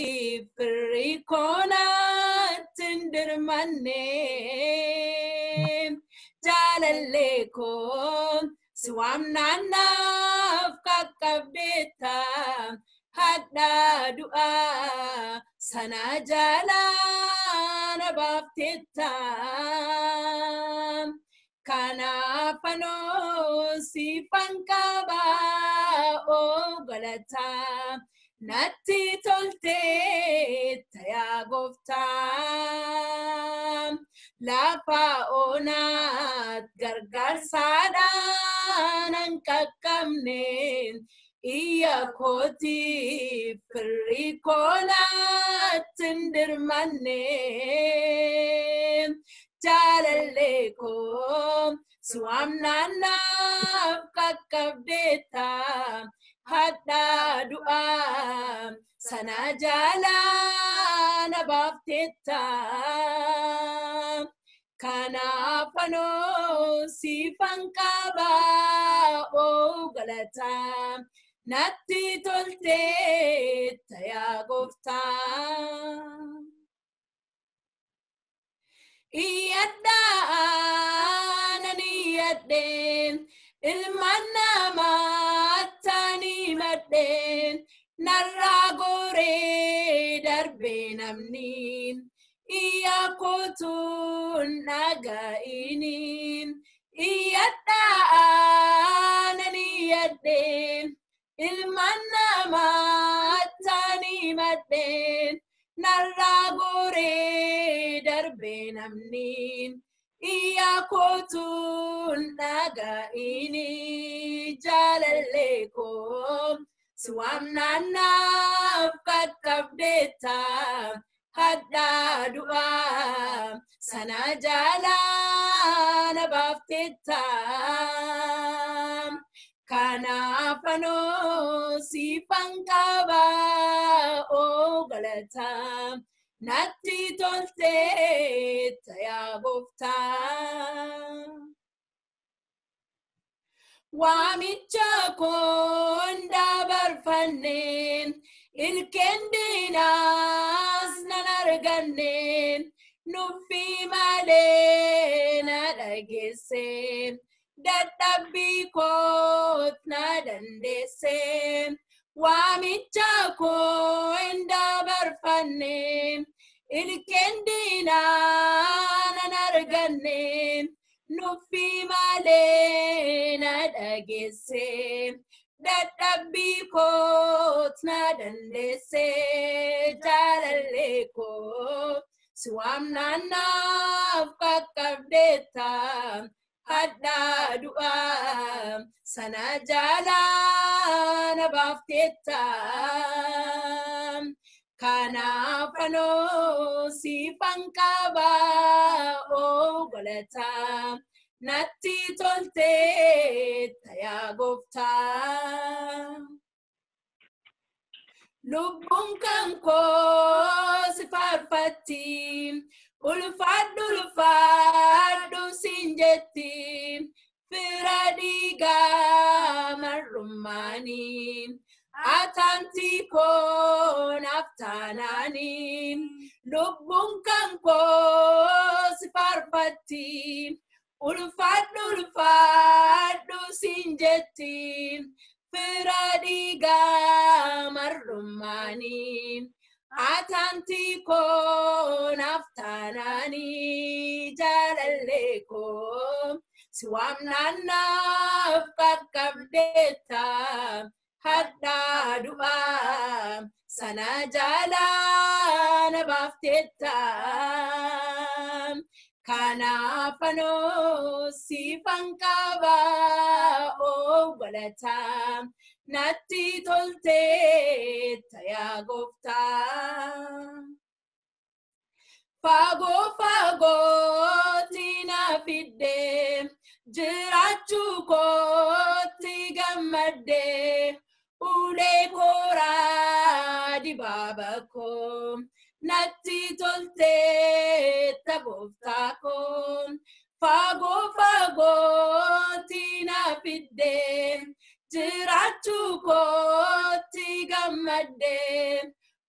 Firri koonaatti hin dirmanne, jaalallee koo si waamnaannaaf qaqqabdeetta, hadhaa du'aa sana jaalaa na baafteetta. Kanaaf anoo siifan qabaa oo galataa. Natti tolteetta yaa gooftaa. Lafa onaat gargaarsaadhaan hin qaqqabne, iyya kootiif firri koonaatti hin dirmanne. Jaalallee koo si waamnaannaaf qaqqabdeetta. Hadhaa du'aa sana jaalaa na baafteetta. Kanaaf anoo siifan qabaa oo galataa. Natti tolteetta yaa gooftaa. Iyyadhaa nan iyyadhee, ilmaan namaatti madhee, narraa goree darbee namni iyya kootuun dhaga'ini. Iyyadhaa nan iyyadhee, ilmaan namaatti madhee, narraa goree darbee namni iyya kootuun dhaga'ini. Jaalallee koo si waamnaannaaf qaqqabdeetta. Hadhaa du'aa sana jaalaa na baafteetta. Kanaaf anoo siifan qabaa oo galataa. Natti tolteetta yaa gooftaa. Waamicha koon dabarfanne, ilkeen diinaas nan arganne, nuffii malee na dhageesse, dadhabbii koot na dandeesse. Waamicha koo hin dabarfanne, ilkeen diinaa nan arganne, nuffii malee na dhageesse, dadhabbii koot na dandeesse. Jaalallee koo si waamnaannaaf qaqqabdeetta. Hadhaa du'aa sana jaalaa na baafteetta. Kanaaf anoo siifan qabaa oo galataa. Natti tolteetta yaa gooftaa. Lubbuun kan koo si faarfatti, ulfaadhu ulfaadhu siin jetti, fira dhiigaa marrummaanii. Atanti koo naaf taanaanii, lubbuun kan koo si faarfatti, ulfaadhu ulfaadhu siin jetti, fira dhiigaa marrummaanii. Atanti koo naaf taanaanii, jaalallee koo si waamnaannaaf qaqqabdeetta. Hadhaa du'aa sana jaalaa na baafteetta. Kanaaf anoo siifan qabaa oo galataa. Natti tolteetta yaa gooftaa. Fagoo fagootti na fidde, jiraachuu kootti gammadde, ulee kooraa dibaaba koo natti tolteetta gooftaa koo. Fagoo fagootti na fidde, jiraachuu kootti gammadde,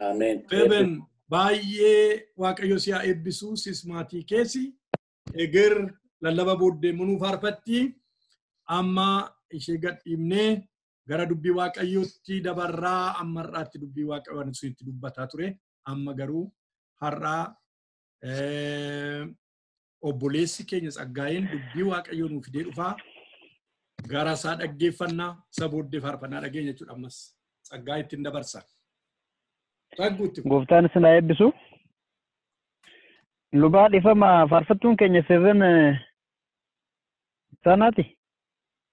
Ameen. Feben baay'ee Waaqayyo si haa eebbisu, sis maatii keessi. Eger lallaba booddee munuu faarfatti. Amma ishee gadhiibnee gara dubbii Waaqayyootti dabarraa. Amma har'aatti dubbii Waaqayyoo isinitti dubbataa ture. Amma garuu har'aa obboleessi keenya Tsaggaayeen dubbii Waaqayyoo nuu fidee dhufaa. Gara isaa dhaggeeffannaa, isa booddee faarfannaa dhageenya jechuudha ammas. Tsaggaa ittiin dabarsa. Tsagguutti. Gooftaan isin haa eebbisu. Lubaa dhifama, faarfattuun keenya Feven Ittaanaati.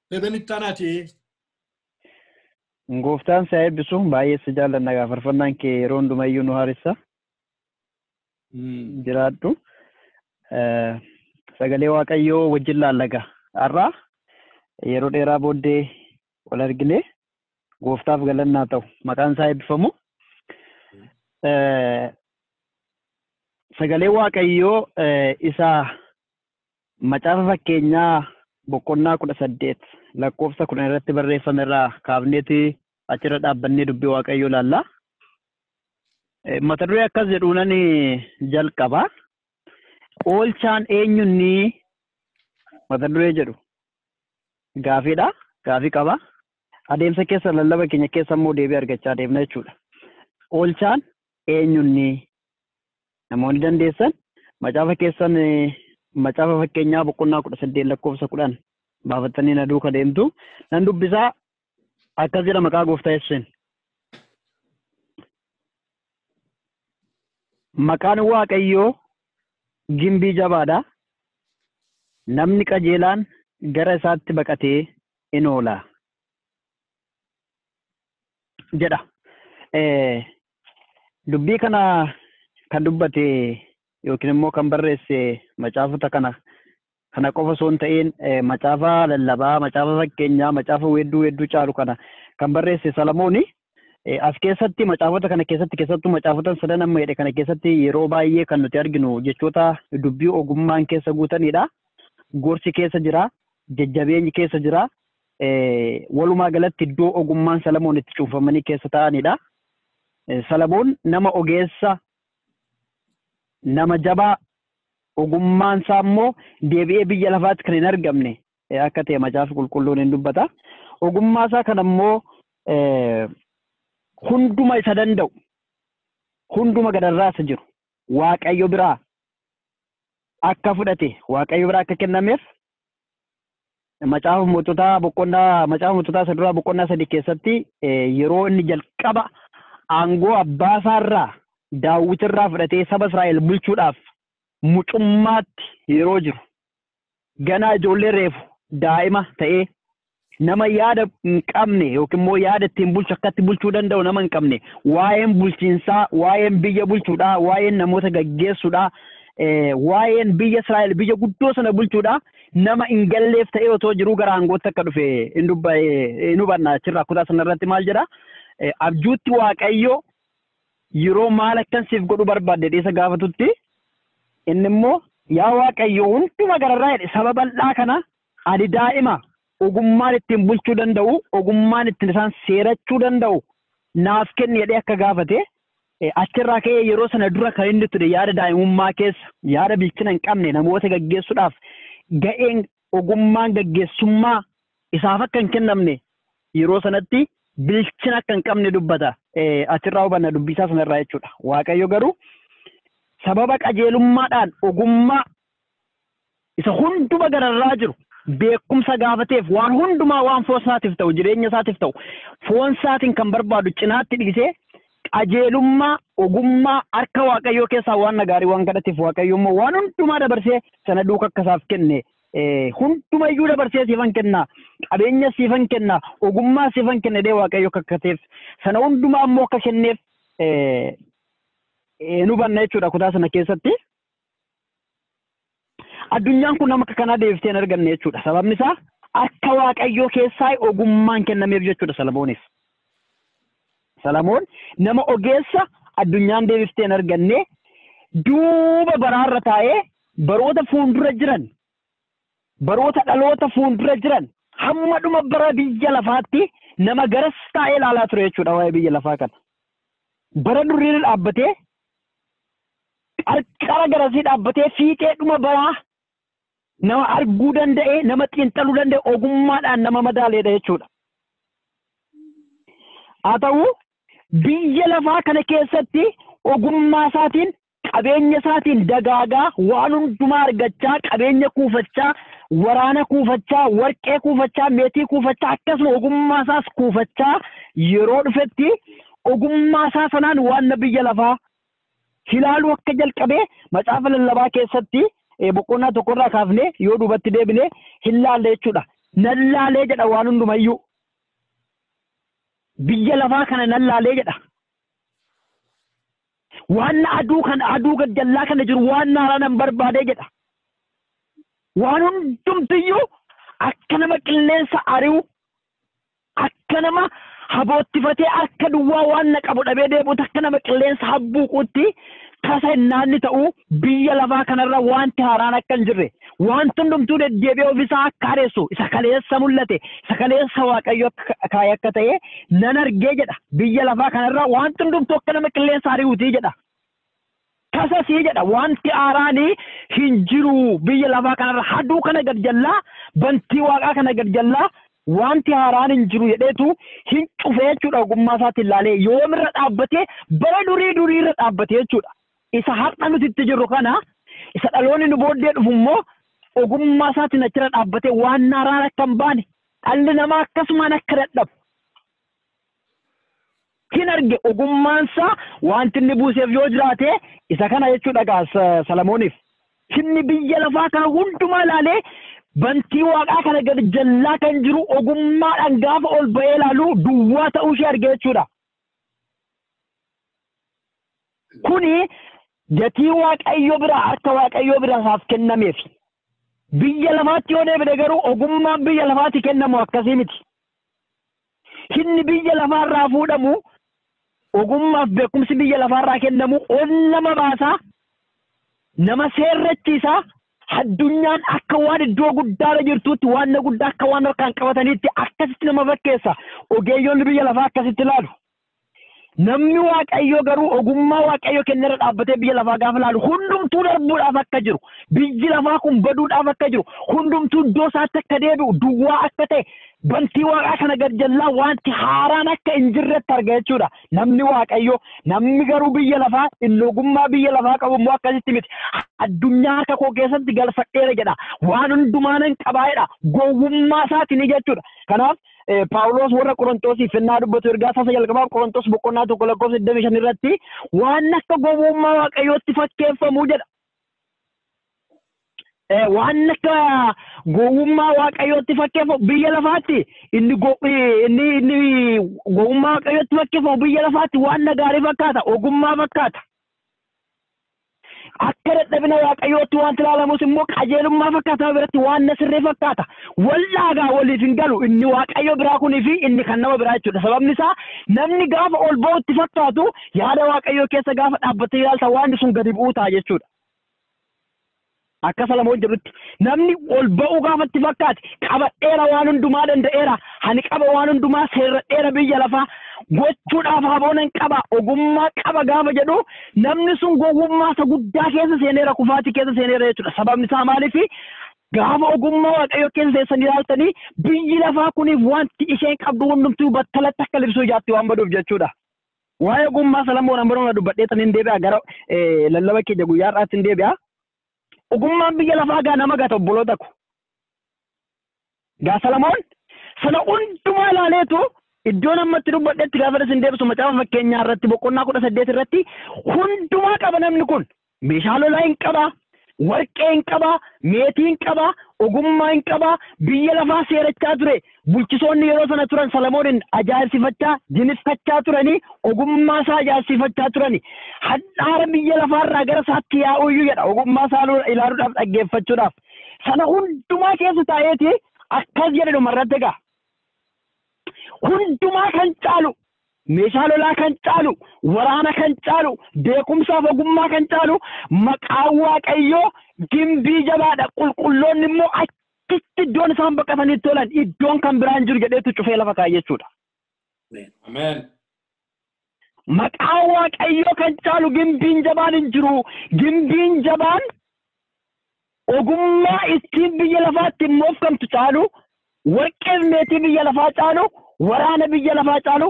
Feven Ittaanaati. Gooftaan si haa eebbisu. Baay'ee si jaallanna gaa, faarfannaan kee yeroo hundumayyuu nu haaressa. Jiraadhu. Sagalee Waaqayyoo wajjin laallaga. Har'a yeroo dheeraa booddee wal argine, gooftaaf galannaa ta'u, maqaan isaa eebbifamu. Sagalee Waaqayyoo isa macaafa fakkeenyaa boqonnaa 18 lakkoofsa 10 irratti barreeffame irraa kaafneeti achirra dhaabbannee dubbii Waaqayyoo ilaalla. Mata duree akkas jedhuunan jalqaba. Oolchaan eenyunni mata duree jedhu gaafiidha. Gaafii qaba. Adeemsa keessa lallaba keenya keessa immoo deebii argachaa deemna jechuudha. Oolchaan eenyunni? Namoonni dandeessan macaafa keessan macaafa fakkeenyaa boqonnaa 18 lakkoofsa 10 baafatanii na duuka deemtu. Nan dubbisaa, akkas jedha maqaa gooftaa Yesuusiin. Maqaan Waaqayyoo gimbii jabaadha. Namni qajeelaan gara isaatti baqatee in oola. Jedha. Dubbii kana kan dubbate yookiin immoo kan barreesse macaafota kana qofa osoo hin ta'in, macaafa lallabaa, macaafa fakkeenyaa, macaafa weedduu weedduu caalu kana kan barreesse Salamooni. As keessatti macaafota kana keessatti, keessattuu macaafota sadan amma jedhe kana keessatti, yeroo baay'ee kan nuti arginu jechoota dubbii ogummaan keessa guutanidha. Gorsi keessa jira, jajjabeenyi keessa jira. Walumaa galatti iddoo ogummaan Salamoon itti cuunfamanii keessa ta'anidha. Salamoon nama ogeessa, nama jabaa, ogummaan isaa immoo deebi'ee biyya lafaatti kan hin argamne akka ta'e macaafa qulqulluun hin dubbata. Ogummaa isaa kana immoo hunduma isa danda'u, hunduma gadarraa isa jiru, Waaqayyo biraa akka fudhate, Waaqayyo biraa akka kennameef macaafa moototaa boqonnaa macaafa moototaa isa duraa boqonnaa 3 keessatti yeroo inni jalqaba aangoo abbaa isaarraa Daawwitirraa fudhatee saba Israa'el bulchuudhaaf mucummaatti yeroo jiru, ganaa ijoollee reefu daa'ima ta'ee, nama yaada hin qabne yookiin immoo yaada ittiin bulchu, akkatti bulchuu danda'u nama hin qabne, waa'een bulchiinsaa, waa'een biyya bulchuudhaa, waa'een namoota gaggeessuudhaa, waa'een biyya Israa'el biyya guddoo sana bulchuudhaa nama hin galleef ta'ee otoo jiruu gara aangootti akka dhufe hin hubanna. Achirraa kutaa sanarratti maal jedha? Abjuutti Waaqayyo yeroo maal akkan siif godhu barbaadde isa gaafatutti Inni immoo yaa Waaqayyo hunduma gararraa jedhe saba bal'aa kana ani daa'ima ogummaan ittiin bulchuu danda'u, ogummaan ittiin isaan seerachuu danda'u naaf kenni jedhee akka gaafate achirraa ka'ee yeroo sana dura kan inni ture yaada daa'imummaa keessa yaada bilchina hin qabne namoota gaggeessuudhaaf ga'een ogummaan gaggeessummaa isaaf akka hin kennamne yeroo sanatti bilchina akka hin qabne dubbata. Achirraa hubanna dubbisaa sanarraa jechuudha. Waaqayyo garuu sababa qajeelummaadhaan ogummaa isa hunduma gararraa jiru beekumsa gaafateef waan hundumaa waan foon isaatiif ta'u jireenya isaatiif ta'u foon isaatiin kan barbaadu cinaatti dhiisee qajeelummaa ogummaa harka Waaqayyoo keessaa waan gaarii waan kadhateef Waaqayyo immoo waan hundumaa dabarsee sana duuka akka isaaf kenne hundumayyuu dabarsee siifan kenna, qabeenya siifan kenna, ogummaa siifan kenna jedhee Waaqayyo kakkateef sana hundumaa immoo akka kenneef nu hubanna jechuudha kutaa sana keessatti. Addunyaan kun nama akka kanaa deebiftee hin arganne jechuudha. Sababni isaa akka Waaqayyoo keessaa ogummaan kennameef jechuudha Salamooniif. Salamoon nama ogeessa addunyaan deebiftee hin arganne duuba baraarra taa'ee baroota fuuldura jiran, baroota dhaloota fuuldura jiran hamma dhuma bara biyya lafaatti nama garas taa'ee ilaalaa ture jechuudha waa'ee biyya lafaa kana. Bara duriirra dhaabbatee qarqara garasii dhaabbatee fiixee dhuma baraa nama arguu danda'e, nama xiinxaluu danda'e, ogummaadhaan nama madaaleedha jechuudha. Haa ta'u biyya lafaa kana keessatti ogummaa isaatiin qabeenya isaatiin dagaagaa waan hundumaa argachaa, qabeenya kuufachaa, waraana kuufachaa, warqee kuufachaa, meetii kuufachaa, akkasuma ogummaa isaas kuufachaa yeroo dhufetti ogummaa isaa sanaan waan biyya lafaa ilaaluu akka jalqabee macaafa lallabaa keessatti boqonnaa tokkorraa kaafnee yoo duubatti deebine hin laalle jechuudha. Nan laalee jedha waan hundumayyuu. Biyya lafaa kana nan laalee jedha. Waan aduu kana aduu gajjallaa kana jiru waan haaraa nan barbaadee jedha. Waan hundumtiyyuu akka nama qilleensa ari'u, akka nama haboottifatee harka duwwaa waan na qabu dhabee deebi'utti, akka nama qilleensa habbuuquutti tasa hinnaanni ta'u biyya lafaa kanarra wanti haaraan akka hin jirre, wanti hundumtuu deddeebi'ee ofiisaa akka hareessu isa kaleessa mul'ate, isa kaleessa Waaqayyo kaa'e akka ta'e nan argee jedha. Biyya lafaa kanarra wanti hundumtuu akka nama qilleensa ari'uutii jedha. Tasasii jedha wanti haaraanii hin jiru biyya lafaa kanarra aduu kana gad jallaa bantii waaqaa kana gad jallaa wanti haaraan hin jiru jedheetu hin cufee jechuudha. Ogummaa isaatiin ilaalee yoomirra dhaabbatee bara durii duriirra dhaabbatee jechuudha. Isa har'a nuti itti jirru kana isa dhaloonni nu booddee dhufu immoo ogummaa isaatiin achirra dhaabbatee waan haaraan akka hin baane dhalli namaa akkasumaan akka dadhabu hin arge. Ogummaan isaa wanti inni buuseef yoo jiraate isa kana jechuudha gaa Salamooniif. Inni biyya lafaa kana hundumaa ilaalee bantii waaqaa kana gad jallaa kan jiru ogummaadhaan gaafa ol ba'ee ilaalu duwwaa ta'uu ishee arge jechuudha. Kuni gatii Waaqayyo biraa harka Waaqayyo biraa isaaf kennameef. Biyya lafaatti yoo deebine garuu ogummaan biyya lafaatti kennamu akkasii miti. Inni biyya lafaarraa fuudhamu ogummaaf beekumsi biyya lafaarraa kennamu ol nama baasaa, nama seerrachiisaa, addunyaan akka waan iddoo guddaarra jirtuutti waan guddaa akka waan harkaan qabataniitti akkasitti nama fakkeessa. Ogeeyyoonni biyya lafaa akkasitti ilaalu. Namni Waaqayyoo garuu ogummaa Waaqayyoo kennerra dhaabbatee biyya lafaa gaafa ilaalu hundumtuu darbuudhaaf akka jiru, biyyi lafaa kun baduudhaaf akka jiru, hundumtuu iddoo isaatti akka deebi'u, duwwaa akka ta'e, bantii waaqaa kana gad jallaa wanti haaraan akka hin jirretti arga jechuudha. Namni Waaqayyoo, namni garuu biyya lafaa inni ogummaa biyya lafaa qabu immoo akkasitti miti. Addunyaa harka koo keessatti galfadheera jedha. Waan hundumaa nan qabaa jedha. Gowwummaa isaatiin jechuudha. Kanaaf Paawuloos warra Qorontoosiif finnaa dubbatu ergaa isaa jalqabaa Qorontoos boqonnaa 1 lakkoofsa 25 irratti waan akka gowwummaa Waaqayyootti fakkeeffamuu jedha. Waan akka gowwummaa Waaqayyootti fakkeeffamu biyya lafaatti inni gowwummaa Waaqayyootti fakkeeffamu biyya lafaatti waan gaarii fakkaata, ogummaa fakkaata. Akka dadhabina Waaqayyootti wanti ilaalamus immoo qajeelummaa fakkaata biratti waan sirrii fakkaata. Wallaagaa waliif hin galu inni Waaqayyo biraa kunii fi inni kan nama biraa jechuudha. Sababni isaa namni gaafa ol ba'utti fakkaatu yaada Waaqayyoo keessa gaafa dhaabbatee ilaalta waan sun gadi bu'uu ta'a jechuudha. Akka Salamoon jedhutti namni ol ba'uu gaafatti fakkaate qabadheera waan hundumaa danda'eera, hani qaba waan hundumaa seerradheera, biyya lafaa gochuudhaaf haboonan qaba, ogummaa qaba gaafa jedhu namni sun gowwummaa isa guddaa keessa seeneera, kufaatii keessa seeneera jechuudha. Sababni isaa maaliifi? Gaafa ogummaa Waaqayyoo keessa seessanii ilaaltanii biyyi lafaa kuniif wanti isheen qabdu hundumtuu battalatti akka libsuu ijaatti waan baduuf jechuudha. Waa'ee ogummaa Salamoon amma dubbadhee tan hin deebi'a, gara lallaba keenya guyyaa har'aatti hin deebi'a. Ogummaan biyya lafaa gaa nama gata, obboloota ko. Gaa Salamoon sana hundumaa ilaaleetu iddoon ammatti dubbadhetti gaafa isin deebisu macaafa fakkeenyaa irratti boqonnaa 18 irratti hundumaa qaba namni kun. Meeshaa lolaa hin qaba, warqee hin qaba, meetii hin qaba, ogummaa hin qaba, biyya lafaa seerachaa ture. Bulchisoonni yeroo sana turan Salomoonin ajaa'ibsiifachaa, dinifachaa turanii, ogummaa isaa ajaa'ibsiifachaa turani. Hadhaara biyya lafaarraa gara isaatti yaa'uyyuu jedha ogummaa isaa ilaaluudhaaf, dhaggeeffachuudhaaf. Sana hundumaa keessa taa'eeti akkas jedhe dhumarratti egaa. Hundumaa kan caalu, meeshaa lolaa kan caalu, waraana kan caalu, beekumsaaf ogummaa kan caalu, maqaan Waaqayyoo gimbii jabaadha. Qulqulloonni immoo achitti iddoon isaan baqatanii tolan iddoon kan biraan jiru jedheetu cufee lafa kaa'e jechuudha. Ameen. Maqaan Waaqayyoo kan caalu gimbiin jabaan hin jiru. Gimbiin jabaan ogummaa ittiin biyya lafaatti moofkamtu caalu, warqeef meetii biyya lafaa caalu, waraana biyya lafaa caalu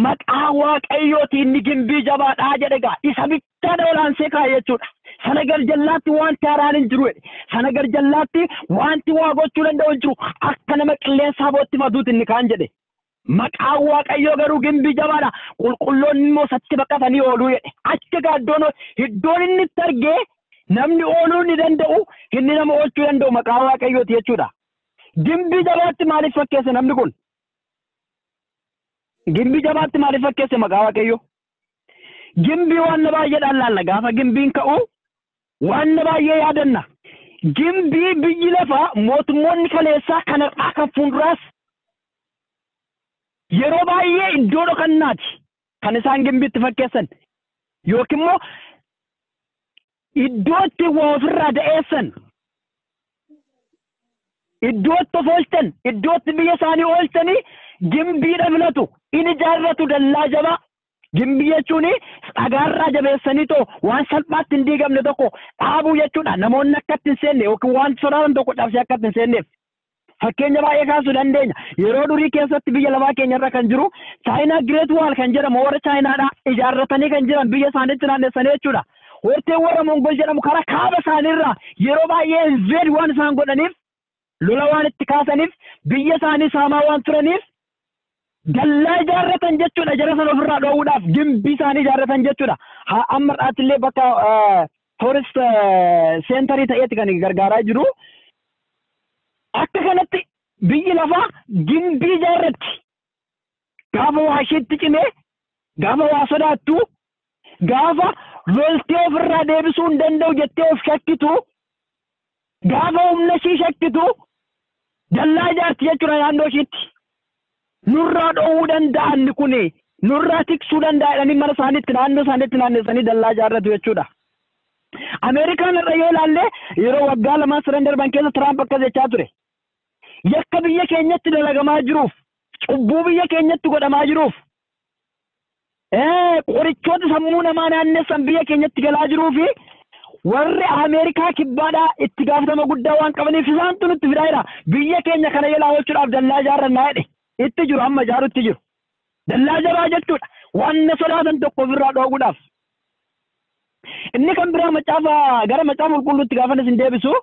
maqaa Waaqayyootiin inni gimbii jabaadhaa jedhe gaa. Isa bichaadha olaansee kaa'e jechuudha. Sana garjallaatti wanti haaraan hin jiru jedhe. Sana garjallaatti wanti waa gochuu danda'u hin jiru. Akka nama qilleensa bootti matuuti inni kaan jedhe. Maqaan Waaqayyoo garuu gimbii jabaadha. Qulqulloonni immoo isatti baqatanii ooluu jedhe. Achi gaa iddoon inni itti argee namni ooluu ni danda'u, inni nama oolchuu danda'u maqaa Waaqayyooti jechuudha. Gimbii jabaatti maaliif fakkeesse namni kun? Gimbii jabaatti maaliif fakkeesse maqaa Waaqayyoo? Gimbii waan baay'eedhaan laalla. Gaafa gimbiin ka'u waan baay'ee yaadanna. Gimbii biyyi lafaa mootummoonni kaleessaa kan har'aa kan fuulduraas yeroo baay'ee iddoo dhokannaati kan isaan gimbiitti fakkeessan yookiin immoo iddoo itti waa ofirraa da'eessan, iddoo itti of oolchan, iddoo itti biyya isaanii oolchanii gimbiidha filatu. Inni ijaarratu dallaa jabaa. Gimbii jechuun dhagaarraa jabeessanii too waan salphaatti hin diigamne tokko dhaabuu jechuudha. Namoonni akka itti hin seenne yookiin waan sodaatan tokko cabsee akka itti hin seenneef. Fakkeenya baay'ee kaasuu dandeenya. Yeroo durii keessatti biyya lafaa keenyarra kan jiru Chaayinaa Great Wall kan jedhamu warra Chaayinaadhaa ijaarratanii kan jiran biyya isaaniitti naannessanii jechuudha. Horteen warra Mongol jedhamu karaa kaaba isaaniirraa yeroo baay'ee invade waan isaan godhaniif, lola waan itti kaasaniif, biyya isaanii saamaa waan turaniif dallaa ijaarratan jechuudha. Jara sana ofirraa dhoowwuudhaaf gimbii isaanii ijaarratan jechuudha. Haa amma har'aatti illee bakka tourist centerii ta'eeti kan gargaaraa jiru. Akka kanatti biyyi lafaa gimbii ijaarratti. Gaafa waa isheetti cimee, gaafa waa sodaattu, gaafa loltee ofirraa deebisuu hin danda'u jettee of shakkitu, gaafa humna ishii shakkitu dallaa ijaarti jechuudha naannoo ishiitti. Nurraa dhoowwuu danda'an kuni, nurraa tiksuu danda'a jedhanii mana isaaniitti naannoo isaaniitti naannessanii dallaa ijaarratu jechuudha. Ameerikaan irra yoo ilaalle yeroo waggaa 2-3 darban keessa Tiraamp akkas jechaa ture. Yakka biyya keenyatti dalagamaa jiruuf, cubbuu biyya keenyatti godhamaa jiruuf, qorichoota sammuu namaa naannessan biyya keenyatti galaa jiruu fi warri Ameerikaa kibbaadhaa itti gaafatama guddaa waan qabaniif isaantu nutti fidaa jira. Biyya keenya kana jalaa oolchuudhaaf dallaa ijaarrannaa jedhe. Itti jiru, amma ijaarutti jiru. Dallaa jabaa jechuudha. Waan na sodaatan tokko ofirraa dhoowwuudhaaf. Inni kan biraa macaafa gara macaafa qulqulluutti gaafa isin deebisu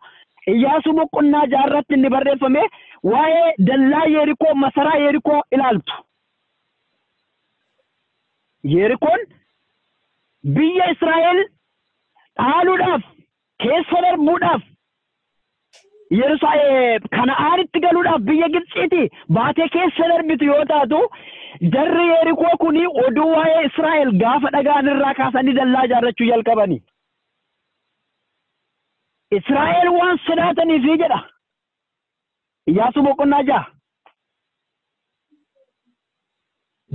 Iyyaasuu boqonnaa 6rratti inni barreeffame waa'ee dallaa Yerikoo, masaraa Yerikoo ilaaltu. Yerikoon biyya Israa'el dhaaluudhaaf, keessa darbuudhaaf, Yerusaalem Kana'aanitti galuudhaaf biyya Gibxiiti baatee keessa darbitu yoo taatu, jarri Yerikoo kuni oduu waa'ee Israa'el gaafa dhagaan irraa kaasanii dallaa ijaarrachuu jalqabani. Israa'el waan sodaataniifi jedha. Iyyaasuu boqonnaa 6.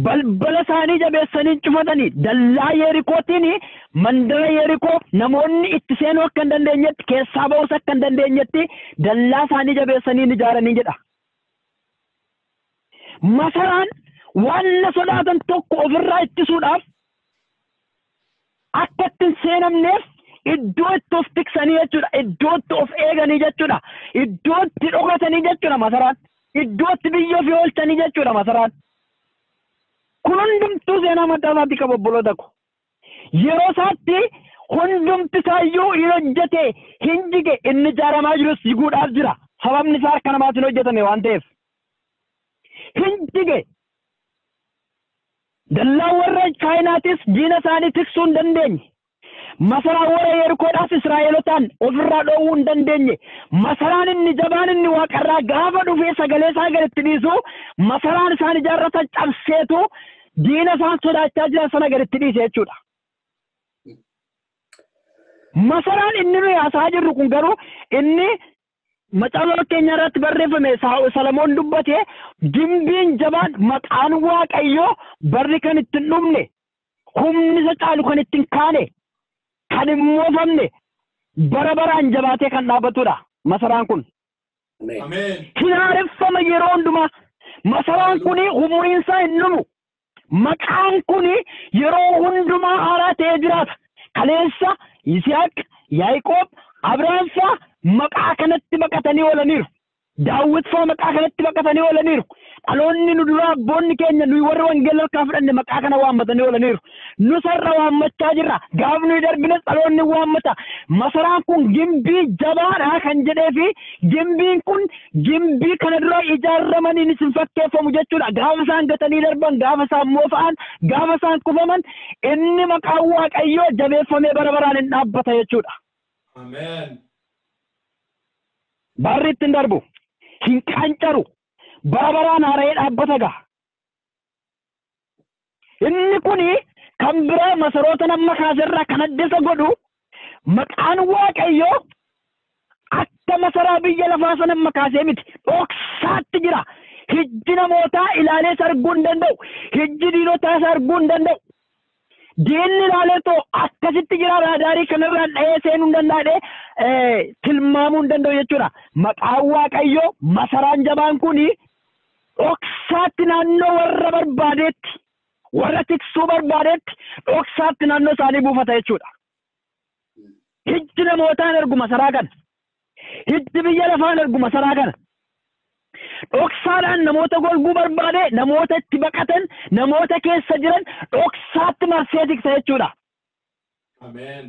Balbala isaanii jabeessanii cufatanii dallaa Yerikootiin mandara Yerikoo namoonni itti seenuu akka hin dandeenyetti keessaa ba'uus akka hin dandeenyetti dallaa isaanii jabeessanii ijaaranii jedha. Masaraan waan na sodaatan tokko ofirraa ittisuudhaaf akka itti hin seenamneef iddoo itti of tiksanii jechuudha. Iddoo itti of eeganii jechuudha. Iddoo itti dhokatanii jechuudha masaraan. Iddoo itti biyya ofii oolchanii jechuudha masaraan. Kun hundumtuu seenaa mataa isaatii qaba obboloota ko. Yeroo isaatti hundumti isaayyuu hin hojjete hin jige inni ijaaramaa jirus jiguudhaaf jira. Sababni isaa harka namaatiin hojjetame waan ta'eef. Hin jige. Dallaan warra Chaayinaatis diina isaanii tiksuu hin dandeenye. Masaraan warra Yerikoodhaas Israa'elotaan ofirraa dhoowwuu hin dandeenye. Masaraan inni jabaan inni waaqarraa gaafa dhufee sagalee isaa gaditti dhiisu masaraan isaan ijaarratan cabseetu diina isaan sodaachaa jiran sana gaditti dhiise jechuudha. Masaraan inni nuyi haasa'aa jirru kun garuu inni macaafa fakkeenyaa irratti barreeffame Salamoon dubbate gimbiin jabaan maqaan Waaqayyoo barri kan itti hin dhumne humni isa caalu kan itti hin kaane kan hin moofamne bara baraan jabaatee kan dhaabbatudha masaraan kun. Ameen. Hin haareffama yeroo hundumaa. Masaraan kun umuriin isaa hin dhumu. Maqaan kun yeroo hundumaa haaraa ta'ee jiraata. Kaleessa Yisihaaq, Yaaqoob, Abrahaam fa'a maqaa kanatti baqatanii oolaniiru. Daawit fa'a maqaa kanatti baqatanii oolaniiru. Dhaloonni nu duraa abboonni keenya nuyi warri wangeela harkaa fudhanne maqaa kana waammatanii oolaniiru. Nus har'a waammachaa jirra. Gaaf nuyi darbines dhaloonni waammata. Masaraan kun gimbii jabaadha kan jedhee fi gimbiin kun gimbii kana dura ijaaramaniin isin fakkeeffamu jechuudha. Gaafa isaan gatanii darban, gaafa isaan moofa'an, gaafa isaan kufaman inni maqaan Waaqayyoo jabeeffamee bara baraan hin dhaabbata jechuudha. Ameen. Barri ittiin darbu hin qancaru. Bara baraan haara'ee dhaabbata ga'a. Inni kuni kan biraa masaroota nama kaaserraa kan adda isa godhu maqaan Waaqayyoo akka masaraa biyya lafaa sana amma kaasee miti. Dhoksaatti jira. Hijji namootaa ilaalee isa arguu hin danda'u. Hijji diinotaa isa arguu hin danda'u. Diinni ilaalee too akkasitti jira raadaarii kanarraa dha'ee seenuu hin danda'e tilmaamuu hin danda'u jechuudha. Maqaan Waaqayyoo masaraan jabaan kuni dhoksaatti naannoo warra barbaadeetti warra tiksuu barbaadeetti dhoksaatti naannoo isaanii buufata jechuudha. Hijji namootaa hin argu masaraa kana. Hijji biyya lafaa hin argu masaraa kana. Dhoksaadhaan namoota golguu barbaade namoota itti baqatan namoota keessa jiran dhoksaatti marsee tiksa jechuudha. Ameen.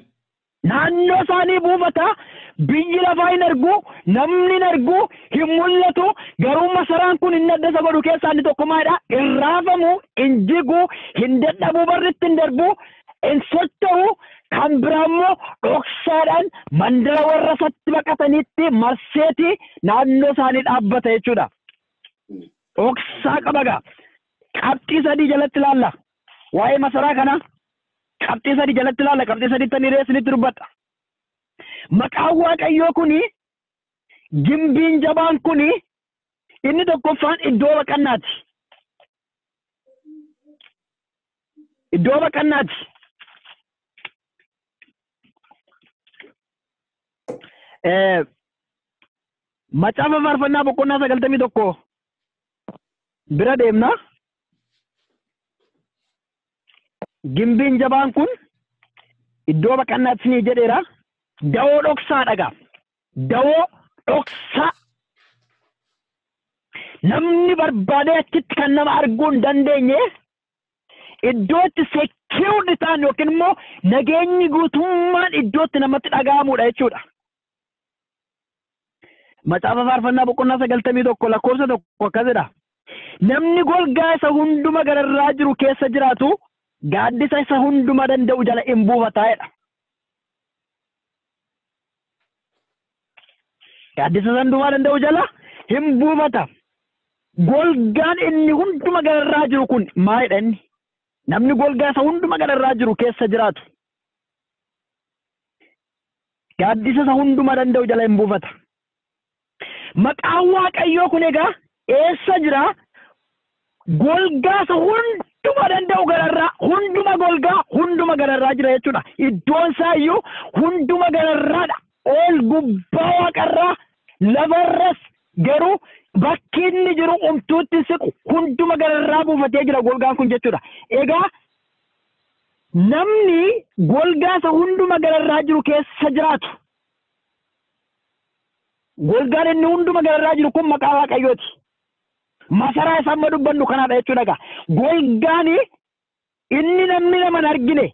Naannoo isaanii buufata biyyi lafaa hin argu namni hin argu hin mul'atu garuu masaraan kun inni adda isa godhu keessaa inni tokko maalidha? Hin raafamu, hin jigu, hin dadhabu, barri itti hin darbu, hin socho'u. Kan biraa immoo dhoksaadhaan mandara warra isatti baqatanitti marseeti naannoo isaanii dhaabbata jechuudha. Dhoksaa qaba gaa. Qabxii sadii jalatti ilaalla. Waa'ee masaraa kana qabxii sadii jalatti ilaalla. Qabxii sadiitti ani reessinitti dubbadha. Maqaan Waaqayyoo kuni gimbiin jabaan kuni inni tokkoffaan iddoo baqannaati. Iddoo baqannaati. Macaafa faarfannaa boqonnaa 91 bira deemna. Gimbiin jabaan kun iddoo baqannaatti ni jedheera. Dawoo dhoksaa dhagaa. Dawoo dhoksaa. Namni barbaadee achitti kan nama arguu hin dandeenye iddoo itti secured ta'an yookiin immoo nageenyi guutummaan iddoo itti namatti dhaga'amudha jechuudha. Macaafa faarfannaa boqonnaa 91 lakkoofsa 1 akkas jedha. Namni golgaa isa hunduma gararraa jiru keessa jiraatu gaaddisa isa hunduma danda'u jala hin buufataa jedha. Gaaddisa isa hundumaa danda'u jala hin buufata. Golgaan inni hunduma gararraa jiru kun maalidha inni? Namni golgaa isa hunduma gararraa jiru keessa jiraatu gaaddisa isa hunduma danda'u jala hin buufata. Maqaan Waaqayyoo kun egaa eessa jira? Golgaa isa Hunduma danda'u gararraa, hunduma golgaa, hunduma gararraa jira jechuudha. Iddoon isaa iyyuu hunduma gararraadha. Ol gubbaa waaqarraa lafarras garuu bakki inni jiru umtuutti siqu hunduma gararraa buufatee jira golgaan kun jechuudha. Egaa namni golgaa isa hunduma gararraa jiru keessa jiraatu, golgaan inni hunduma gararraa jiru kun maqaa Waaqayyooti. Masaraa isa amma dubbannu kanaadha jechuudha egaa. Golgaan inni namni nama hin argine,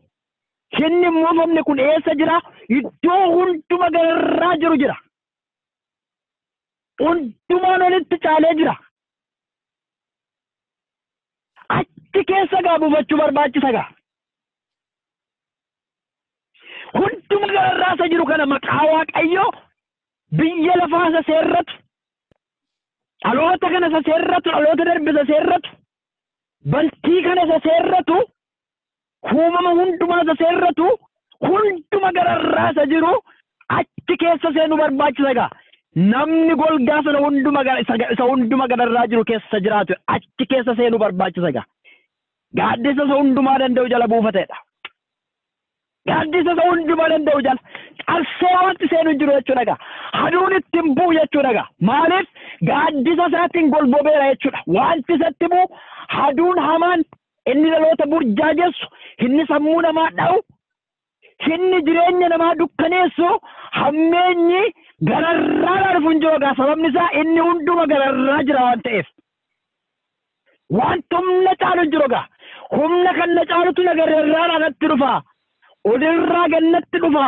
inni hin moofamne kun eessa jira? Iddoo hunduma gararraa jiru jira. Hundumaan olitti caalee jira. Achi keessa gaa buufachuu barbaachisa gaa. Hunduma gararraa isa jiru kana maqaa Waaqayyoo biyya lafaa isa seerratu, dhaloota kana isa seerratu, dhaloota darbe isa seerratu, bantii kana isa seerratu, uumama hundumaa isa seerratu, hunduma gararraa isa jiru achi keessa seenuu barbaachisa egaa. Namni golgaa sana hunduma isa hunduma gararraa jiru keessa jiraatu achi keessa seenuu barbaachisa egaa. Gaaddisa isa hundumaa danda'u jala buufateedha. Gaaddisa isa hundumaa danda'u jala cabsee wanti seenu hin jiru jechuudha egaa. Aduun ittiin bu'u jechuudha egaa. Maaliif gaaddisa isaatiin golbobeera jechuudha. Wanti isatti bu'u aduun hamaan inni dhaloota burjaajessu, inni sammuu namaa dha'u, inni jireenya namaa dukkaneessu, hammeenyi gararraa dhufu hin jiru egaa. Sababni isaa inni hunduma gararraa jira waan ta'eef. Wanti humna caalu hin jiru egaa. Humna kan na caalutu na gararraa natti dhufa. Olirraa gannatti dhufa.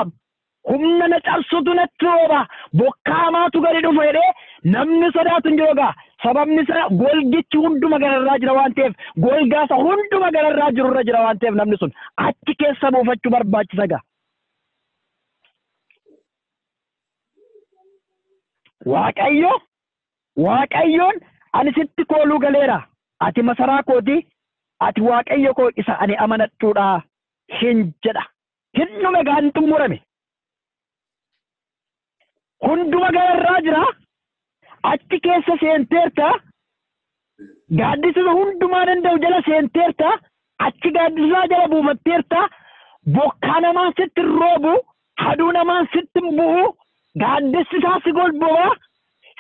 Humna na cabsutu natti rooba. Bokkaa hamaatu gadi dhufa jedhee namni sodaatu hin jiru egaa. Sababni isaa golgichi hunduma gararraa jira waan ta'eef, golgaa isa hunduma gararraa jirurra jira waan ta'eef namni sun achi keessa buufachuu barbaachisa egaa. Waaqayyo, Waaqayyoon ani sitti kooluu galeera. Ati masaraa kooti, ati Waaqayyo koo isa ani amanadhuudha hin jedha. Hin dhume egaa, hin xumurame. Hunduma gararraa jira. Achi keessa seenteerta. Gaaddisa isa hundumaa danda'u jala seenteerta. Achi gaaddisaa jala buufatteerta. Bokkaa namaan sitti hin roobu, aduu namaan sitti hin bu'u, gaaddisni isaa si golboba.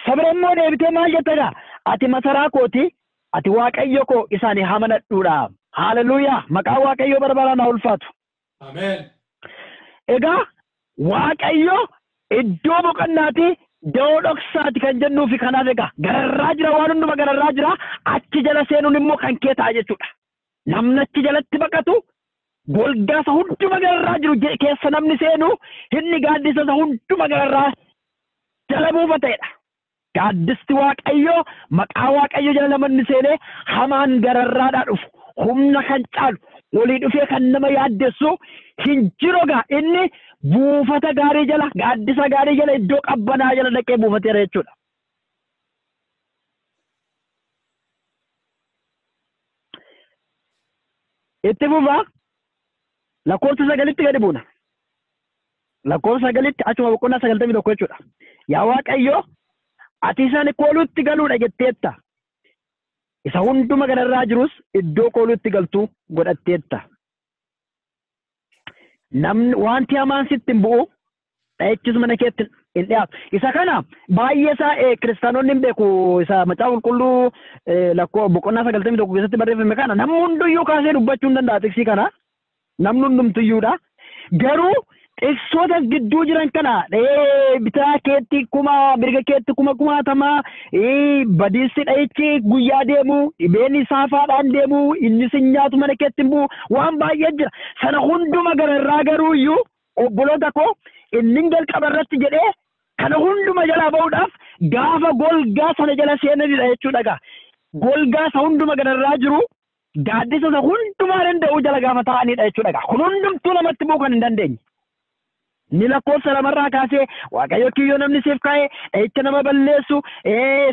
Sabira immoo deebitee maal jetta egaa? Ati masaraa kooti, ati Waaqayyo koo isa ani amanadhuudha. Haleluuyaa! Maqaan Waaqayyoo bara baraan haa ulfaatu. Ameen. Egaa Waaqayyo iddoo boqonnaati, da'oo dhoksaati kan jennuufi kanaaf egaa gararraa jira, waan hunduma gararraa jira, achi jala seenuun immoo kan kee ta'a jechuudha. Namni achi jalatti baqatu golgaa isa hunduma gararraa jiru keessa namni seenu inni gaaddisa isa hunduma gararraa jala buufateedha. Gaaddisti Waaqayyoo maqaa Waaqayyoo jala namni seenee hamaan gararraadhaa dhufu humna kan caalu olii dhufee kan nama yaaddessu hin jiru egaa. Inni buufata gaarii jala, gaaddisa gaarii jala, iddoo qabbanaa jala dhaqee buufateera jechuudha. Itti fufaa lakkoofsa 9tti gadi buuna. Lakkoofsa 9tti achuma boqonnaa 91 jechuudha. Yaa Waaqayyo, ati isaan kooluutti galuudha jetteetta. Isa hunduma gararraa jirus iddoo kooluutti galtu godhatteetta. Namni wanti hamaan sitti hin bu'u, dha'ichis mana keetti hin dhiyaatu. Isa kana baay'ee isaa kiristaanonni hin beeku. Isa macaafa qulqulluu lakkoo boqonnaa 91 keessatti barreeffame kana namni hunduyyuu kaasee dubbachuu hin danda'a tiksii kana. Namni hundumtuyyuudha. Garuu tiksoota gidduu jiran kana bitaa keetti kuma, mirga keetti kuma kumaatamaa, badiisni dha'ichi guyyaa deemu, dhibeen saafaadhaan deemu, inni sin nyaatu mana keetti hin bu'u, waan baay'ee jira. Sana hunduma gararraa garuu iyyuu obboloota koo inni jalqaba irratti jedhee kana hunduma jalaa ba'uudhaaf gaafa golgaa sana jala seenanidha jechuudha egaa. Golgaa isa hunduma gararraa jiru gaaddisa isa hundumaa danda'u jala gaafa taa'anidha jechuudha egaa. Kun hundumtuu namatti bu'uu kan hin dandeenye. Ni lakkoofsa 2 kaasee Waaqayyo kiyyoo namni siif kaa'e, dha'icha nama balleessu,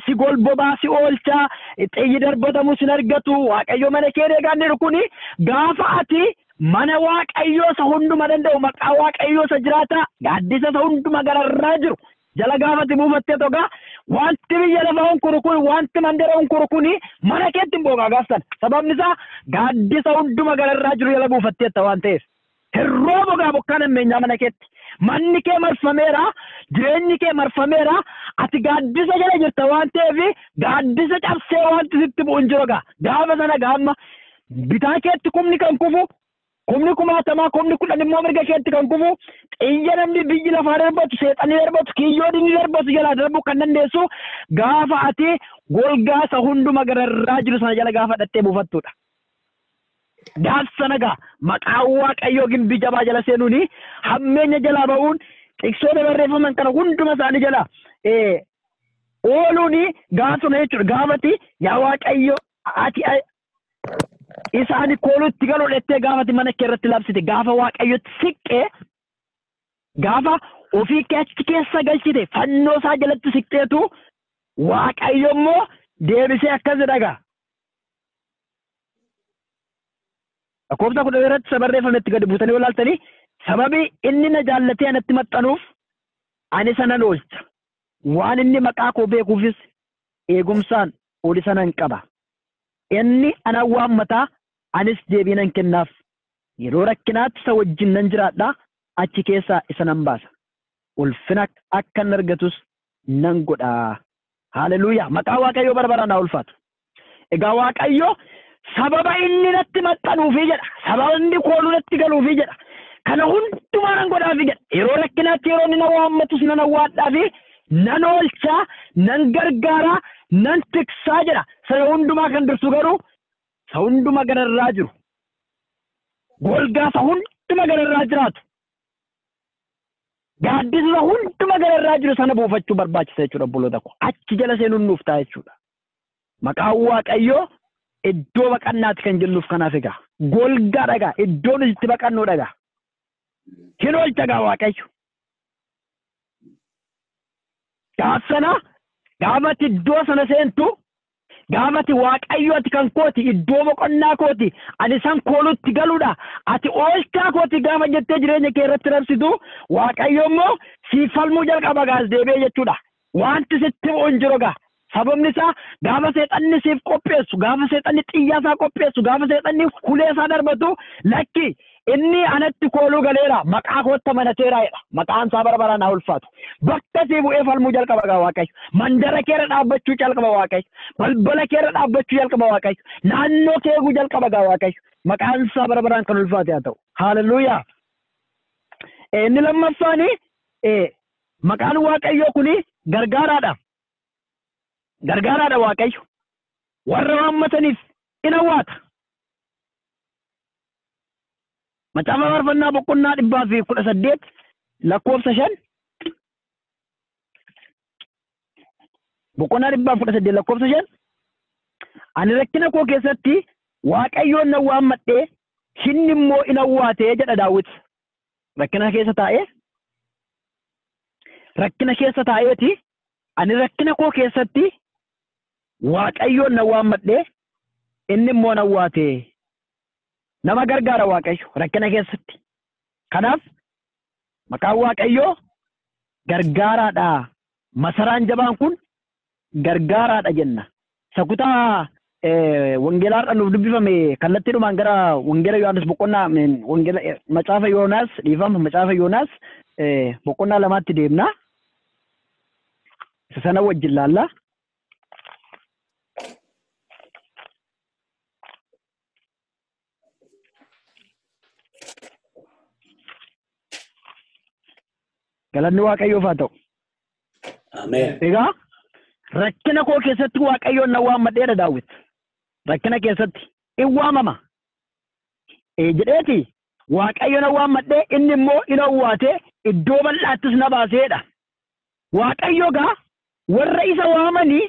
si golbobaa si oolchaa, xiyyi darbatamu sin argatu, Waaqayyo mana kee eegaa inni kuni gaafa ati mana Waaqayyoo isa hunduma danda'u, maqaa Waaqayyoo isa jiraataa, gaaddisa isa hunduma gararraa jiru jala gaafa ati buufattee togaa Wanti biyya lafaa hunkuru kun, wanti mandara hunkuru kun mana keetti hin boogaa gaafsan. Sababni isaa gaaddisa hunduma gararraa jiru jala buufatteetta waan ta'eef. Hirroo bogaa bokkaan hammeenyaa mana keetti. Manni kee marfameera, jireenyi kee marfameera, ati gaaddisa jala jirta waan ta'eef gaaddisa cabsee wanti sitti bu'u hin jiru egaa. Gaafa sana gaamma bitaa keetti kumni kan kufu, kumni kumaatamaa, kumni kudhan immoo mirga keetti kan kufu, xiyya namni biyyi lafaa darbatu, seexanni darbatu, kiyyoo dinni darbatu jalaa darbuu kan dandeessu gaafa ati golgaa isa hunduma gararraa jiru sana jala gaafa dhattee buufattudha. Gaaf sana gaa maqaan Waaqayyoo gimbii jabaa jala seenuuni hammeenya jalaa ba'uun tiksoota barreeffaman kana hunduma isaanii jala ooluuni gaafsuma jechuudha. Gaafati yaa Waaqayyo ati isaani koolutti galuu dhettee gaafati mana kee irratti labsite gaafa Waaqayyotti siqqee gaafa ofii kee achi keessa galchite fannoo isaa jalatti siqqeetu Waaqayyo immoo deebisee akkas jedha gaa. Lakkoofsa kudha irratti isa barreeffametti gadi buutanii yoo ilaaltanii sababii inni na jaallatee anatti maxxanuuf ani isa nan oolcha. Waan inni maqaa koo beekuufis eegumsaan ol isa nan qaba. Inni ana waammataa anis deebii nan kennaaf. Yeroo rakkinaatti isa wajjin nan jiraadha achi keessaa isa nan baasa. Ulfina akka inni argatus nan godha. Haleluuyaa! Maqaa Waaqayyoo bara baraan haa ulfaatu. Egaa Waaqayyo sababa inni natti maxxanuufi jedha. Sababa inni kooluu natti galuufi jedha. Kana hundumaa nan godhaafi jedha. Yeroo rakkinaatti yeroo inni na waammatus nan awwaadhaafi nan oolchaa, nan gargaaraa, nan tiksaa jedha. Sana hundumaa kan dursu garuu isa hunduma gararraa jiru. Golgaa isa hunduma gararraa jiraatu. Gaaddisa hunduma gararraa jiru sana buufachuu barbaachisa jechuudha obboloota koo. Achi jala seenuun nuuf ta'a jechuudha. Maqaan Waaqayyoo iddoo baqannaati kan jennuuf kanaaf egaa. Golgaa dhagaa iddoo nuti itti baqannu dhagaa. Hin oolcha gaa Waaqayyo. Gaaf sana gaafati iddoo sana seentu gaafati Waaqayyo ati kan kooti iddoo boqonnaa kooti ani san koolutti galuudha ati oolchaa kooti gaafa jettee jireenya kee irratti rabsitu Waaqayyo immoo siif falmuu jalqaba gaas deebi'ee jechuudha. Wanti sitti bu'u hin jiru gaa. Sababni isaa gaafa seexanni siif qopheessu, gaafa seexanni xiyyaa isaa qopheessu, gaafa seexanni hulee isaa darbatu lakki inni anatti kooluu galeera maqaa kootti amanateera jedha. Maqaan isaa bara baraan haa ulfaatu. Bakka sii bu'ee falmuu jalqaba gaa Waaqayyo. Mandara keerra dhaabbachuu jalqaba Waaqayyo. Balbala keerra dhaabbachuu jalqaba Waaqayyo. Naannoo kee eeguu jalqaba gaa Waaqayyo. Maqaan isaa bara baraan kan ulfaate haa ta'u. Haleluuyaa. Inni lammaffaani maqaan Waaqayyoo kuni gargaaraadha. Gargaaraadha Waaqayyo. Warra waammataniif in awwaata. Macaafa Faarfannaa boqonnaa 118 lakkoofsa 5. Boqonnaa 118 lakkoofsa 5. Ani rakkina koo keessatti Waaqayyoon nan waammadhee inni immoo in awwaate jedha Daawit. Rakkina keessa taa'ee rakkina keessa taa'eeti ani rakkina koo keessatti Waaqayyoon nan waammadhee inni immoo na awwaate. Nama gargaara Waaqayyo rakkina keessatti. Kanaaf maqaan Waaqayyoo gargaaraadha. Masaraan jabaan kun gargaaraadha jenna. Isa kutaa wangeelaa har'a nuuf dubbifame kallattiidhumaan gara wangeela Yohaannis boqonnaa wangeela macaafa Yoonaas dhiifama macaafa Yoonaas boqonnaa 2tti deemna. Isa sana wajjin laalla. Galanni Waaqayyoof haa ta'u. Ameen. Egaa rakkina koo keessatti Waaqayyoon na waammadheedha Daawit. Rakkina keessatti in waamama. Jedheeti Waaqayyo na waammadhee inni immoo in owwaatee iddoo bal'aattis na baaseedha. Waaqayyo gaa warra isa waamanii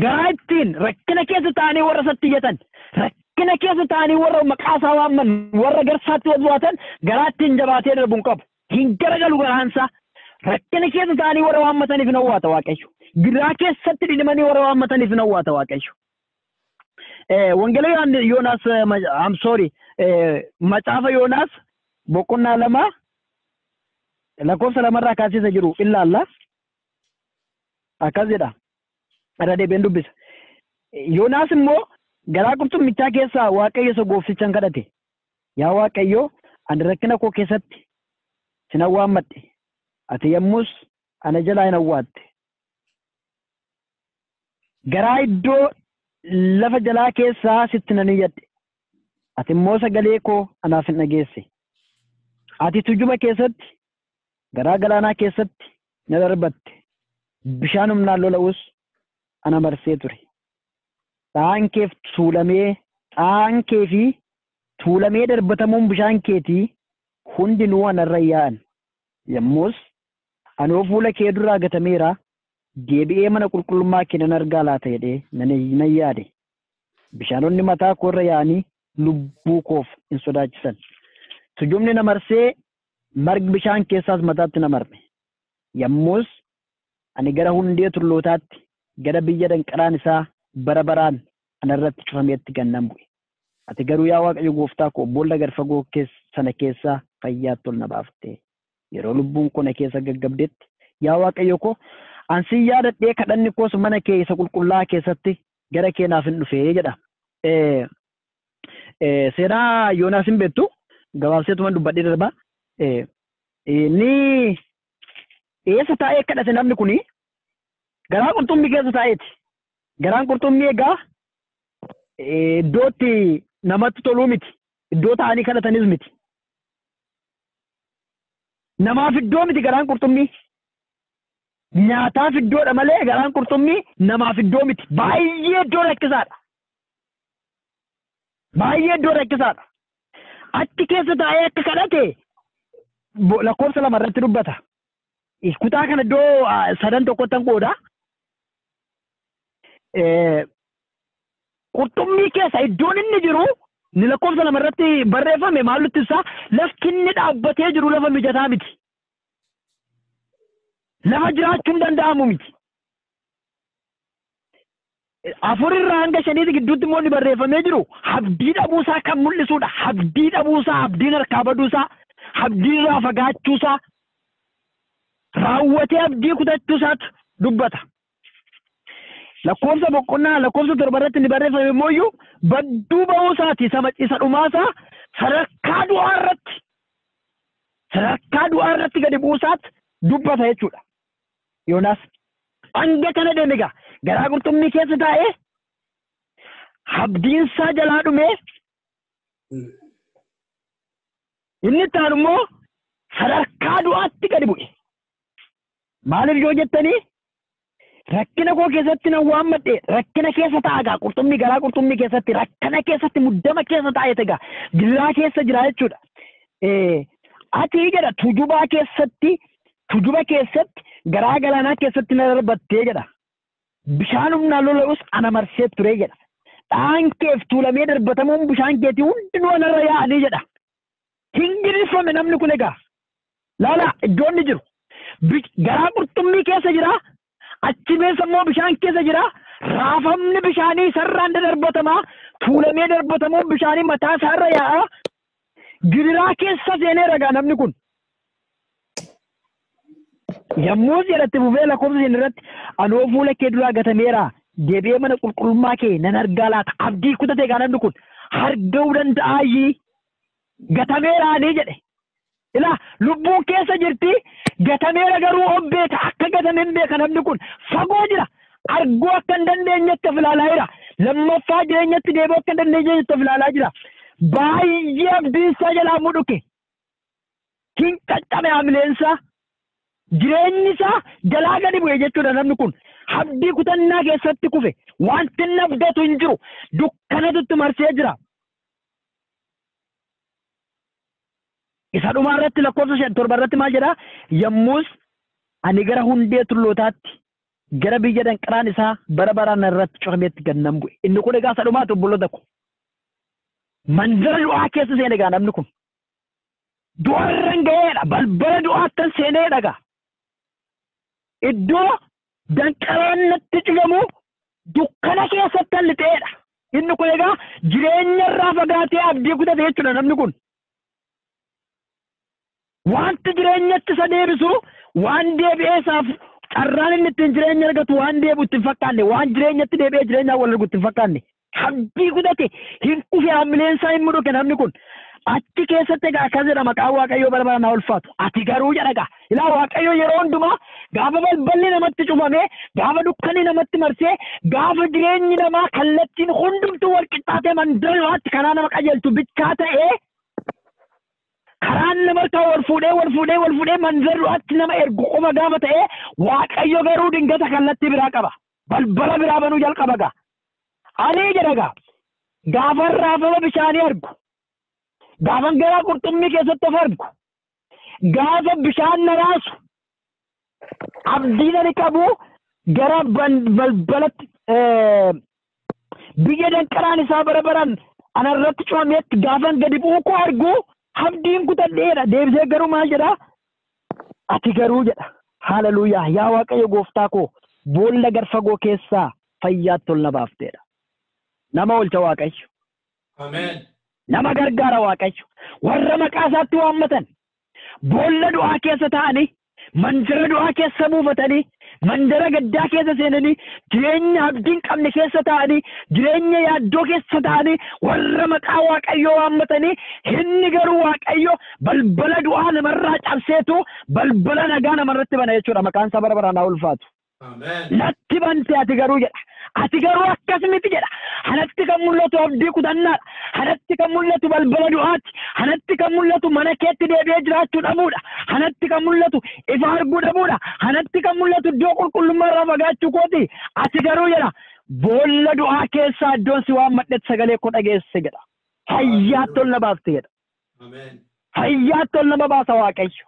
garaa ittiin rakkina keessa taa'anii warra isatti iyyatan, rakkina keessa taa'anii warra maqaa isaa waamman, warra garsaatti wazwaatan garaa ittiin jabaatee darbu hin qabu. Hin garagalu garaansaa. Rakkina keessa taa'anii warra waammataniif hin owwaata Waaqayyo. Giraa keessatti dhidhimanii warra waammataniif hin owwaata Waaqayyo. Wangeela Yoonaas, I'm sorry, macaafa Yoonaas boqonnaa 2 lakkoofsa 2 irraa kaasee isa jiru ilaalla. Akkas jedha. Irra deebi'een dubbisa. Yoonaas immoo garaa qurxummichaa keessaa Waaqayyo isa gooftichaan kadhate. Yaa Waaqayyo, ani rakkina koo keessatti sin awwaammadhe. Ati yommus ana jalaa hin awwaatte. Garaa iddoo lafa jalaa keessaa sitti nan iyyadhe. Ati immoo sagalee koo anaaf hin dhageesse. Ati tujuba keessatti, garaa galaanaa keessatti na darbatte. Bishaan humnaan lola'us ana marsee ture. Dha'aan keef tuulamee, dha'aan kee fi tuulamee darbatamuun bishaan keetii hundinuu anarra yaa'an. Yommus anoo fuula kee duraa gatameera, deebi'ee mana qulqullummaa kee nan argaa laata jedhee nan yaade. Bishaanonni mataa koo irra yaa'anii lubbuu koof hin sodaachisan. Tujubni na marsee, margi bishaan keessaas mataatti na marme. Yommus ani gara hundee tullootaatti, gara biyya danqaraan isaa bara baraan anarratti cufameetti gannan bu'e. Ati garuu yaa Waaqayyo gooftaa koo boolla gad fagoo sana keessaa fayyaatti ol na baafte. Yeroo lubbuun koo na keessa gaggabdetti, yaa Waaqayyo koo, an sin yaadadhee kadhanni koos mana kee isa qulqullaa'aa keessatti gara kee naaf hin dhufee jedha. Seenaa Yoonaas hin beektu, gabaabseetuma dubbadhee darba. Inni eessa taa'ee kadhate namni kuni? Garaa qurxummii keessa taa'eeti. Garaan qurxummii egaa iddootti namatti toluu miti. Iddoo taa'anii kadhatanis miti. Namaaf iddoo miti garaan qurxummii. Nyaataaf iddoodha malee garaan qurxummii namaaf iddoo miti. Baay'ee iddoo rakkisaadha. Baay'ee iddoo rakkisaadha. Achi keessa taa'ee akka kadhate lakkoofsa 2 irratti dubbata. Kutaa kana iddoo sadan tokkottan qooda. Qurxummii keessa iddoon inni jiru ni lakkoofsa 2 irratti barreeffame maaltu ibsa? Lafti inni dhaabbatee jiru lafa mijataa miti. Lafa jiraachuun danda'amu miti. 4 irraa hanga 5 gidduutti immoo inni barreeffamee jiru abdii dhabuusaa kan mul'isudha. Abdii dhabuusaa, abdiin harkaa baduusaa, abdii irraa fagaachuusaa, raawwatee abdii kutachuusaatu dubbata. Lakkoofsa boqonnaa lakkoofsa 7 irratti inni barreeffame immoo iyyuu badduu ba'uusaati isa dhumaasaa sadarkaa du'aa irratti gadi bu'uusaatti dubbata jechuudha. Yoonaas hanga kana deeme egaa garaa qurxummii keessa taa'ee abdiinsaa jalaa dhumee inni itti aanu immoo sadarkaa du'aatti gadi bu'e. Maaliif yoo jettanii rakkina koo keessatti nan waammadhe, rakkina keessa taa'a egaa qurxummii garaa qurxummii keessatti rakkina keessatti muddama keessa taa'eet egaa gidiraa keessa jira jechuudha. Ati jedha tujubaa keessatti, tujuba keessatti garaa galaanaa keessatti na darbattee jedha. Bishaan humnaan lola'us ana marsee ture jedha. Dha'aan keef tuulamee darbatamuun bishaan keetii hundinuu anarra yaa'anii jedha. Hin gidirfame namni kun egaa. Laala iddoon inni jiru. Garaa qurxummii keessa jira. Achi keessa immoo bishaan keessa jira. Raafamni bishaanii isarraan darbatamaa, tuulamee darbatamuun bishaanii mataa isaarra yaa'a. Gidiraa keessa seenee ragaa namni kun. Yommuu jedhatti fufee lakkoofsa isheen irratti anoo fuula kee duraa gatameera, deebi'ee mana qulqullummaa kee nan argaa laata. Abdii kutate egaa namni kun arga'uu danda'aayyii gatameeraanii jedhe. Ilaa lubbuun keessa jirti, gatameera garuu of beeka, akka gatame hin beeka namni kun fagoo jira, arguu akka hin dandeenyetti of ilaalaa jira. Lammaffaa jireenyatti deebi'uu akka hin dandeenyetti of ilaalaa jira. Baay'ee abdiin isaa jalaa mudhuke. Hin caccabe haamileensaa. Jireenyi isaa jalaa gadi bu'e jechuudha namni kun. Abdii kutannaa keessatti kufe. Wanti inni abdatu hin jiru. Dukkanatu itti marsee jira. Isa dhumaa irratti lakkoofsa 7 irratti maal jedhaa? Yommus ani gara hundee tullootaatti, gara biyya danqaraan isaa bara baraan irratti cufameetti gad nan bu'e. Inni kun egaa isa dhumaati obboloota ko. Mandara du'aa keessa seene egaa namni kun. Du'arra hin ga'eedha. Balbala du'aattan seeneedha egaa. Iddoo danqaraan natti cufamu dukkana keessattan lixeedha. Inni kun egaa jireenya irraa fagaatee abdii kutate jechuudha namni kun. Wanti jireenyatti isa deebisu, waan deebi'ee isaaf Carraan inni ittiin jireenya argatu waan deebi'u itti hin fakkaanne, waan jireenyatti deebi'ee jireenyaan wal argu itti hin fakkaanne. Abdii kutate, hin kufe, haamileen isaa hin mudhuke namni kun. Achi keessatti egaa akkas jedha, maqaan Waaqayyoo bara baraan haa ulfaatu. Ati garuu jedha egaa. Ilaa, Waaqayyo yeroo hundumaa gaafa balballi namatti cufame, gaafa dukkanni namatti marsee, gaafa jireenyi namaa kallattiin hundumtuu wal qixxaatee mandara du'aatti karaa nama qajeelchu bichaa ta'ee, karaan nama harkaa wal fuudhee wal fuudhee wal fuudhee mandara du'aatti nama ergu qofa gaafa ta'ee, Waaqayyo garuu dingata kallattii biraa qaba. Balbala biraa banuu jalqaba gaa. Ani jedha gaa, gaafan raafama bishaanii argu, gaafan garaa qurxummii keessatti of argu, gaafa bishaan na raasu, abdiin ani qabu gara balbalatti biyya danqaraan isaa bara baraan anarratti cufameetti gaafan gadi bu'uu koo argu, abdiin kutadheedha. Deebisee garuu maal jedha? Ati garuu jedha. Haleluuyaa! Yaa Waaqayyo gooftaa koo, boolla gar fagoo keessaa fayyaatti ol na baafteedha. Nama oolcha Waaqayyo. Ameen. Nama gargaara Waaqayyo. Warra maqaa isaatti waammatan, boolla du'aa keessa taa'anii, mandara du'aa keessa buufatanii, mandara gaddaa keessa seenanii, jireenya abdii hin qabne keessa taa'anii, jireenya yaaddoo keessa taa'anii, warra maqaa Waaqayyoo waammatanii, inni garuu Waaqayyo balbala du'aa namarraa cabseetu balbala nagaa namarratti bana jechuudha. Maqaan isaa bara baraan haa ulfaatu. Ameen. Natti bante ati garuu jedha. Ati garuu akkas miti jedha. Anatti kan mul'atu abdii kutannaadha. Anatti kan mul'atu balbala du'aati. Anatti kan mul'atu mana keetti deebi'ee jiraachuu dhabuudha. Anatti kan mul'atu ifa arguu dhabuudha. Anatti kan mul'atu iddoo qulqullummaa irraa fagaachuu kooti. Ati garuu jedha, boolla du'aa keessaa iddoon si waammadhetti sagalee koo dhageesse jedha. Fayyaatti ol na baafte jedha. Ameen. Fayyaatti ol nama baasa Waaqayyo.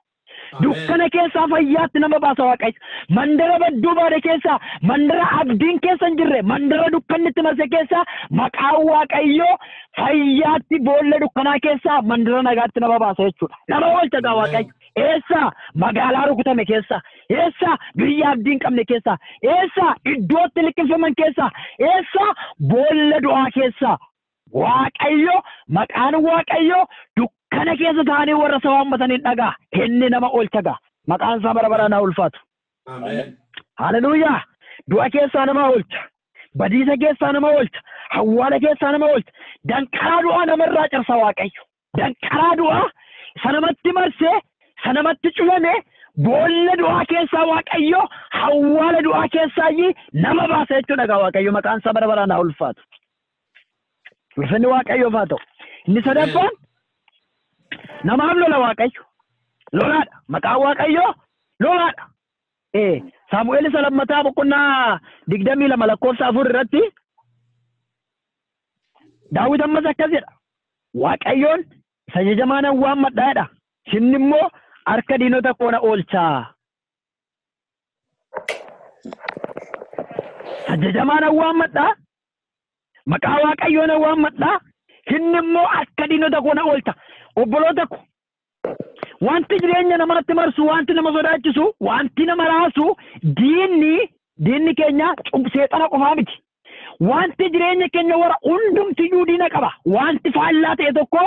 Dukkana keessaa fayyaatti nama baasa Waaqayyo. Mandara badduu baade keessaa, mandara abdiin keessa hin jirre, mandara dukkanni itti marse keessaa maqaan Waaqayyoo fayyaatti boolla dukkanaa keessaa mandara nagaatti nama baasa jechuudha. Nama oolcha gaa Waaqayyo. Eessa? Magaalaa rukutame keessa. Eessa? Biyya abdii hin qabne keessa. Eessa? Iddootti liqimfaman keessa. Eessa? Boolla du'aa keessa. Waaqayyo, maqaan Waaqayyo dukkana keessa ta'anii warra isa waammataniin dhagaa. Inni nama oolcha gaa. Maqaan isaa bara baraan haa ulfaatu. Ameen. Haleluuyaa! Du'a keessaa nama oolcha. Badiisa keessaa nama oolcha. Hawwaala keessaa nama oolcha. Danqaraa du'aa namarraa cabsa Waaqayyo. Danqaraa du'aa isa namatti marsee, isa namatti cufame, boolla du'aa keessaa Waaqayyo, hawwaala du'aa keessaayyii nama baasa jechuudha gaa Waaqayyo. Maqaan isaa bara baraan haa ulfaatu. Ulfinni Waaqayyoof haa ta'u. Inni sadaffaan, namaaf lola Waaqayyo. Lolaadha. Maqaan Waaqayyoo lolaadha. Saamu'eel isa lammataa boqonnaa 22 lakkoofsa 4 irratti Daawit ammas akkas jedha. Waaqayyoon isa jajamaa nan waammadhaa jedha. Inni immoo harka diinota koo na oolchaa. Isa jajamaa nan waammadhaa. Maqaa Waaqayyoo nan waammadhaa. Inni immoo harka diinota koo na oolcha. Obboloota ko, wanti jireenya namaatti marsu, wanti nama sodaachisu, wanti nama raasu, diinni keenya seexana qofaa miti. Wanti jireenya keenya warra hundumtiyyuu diina qaba. Wanti faallaa ta'e tokko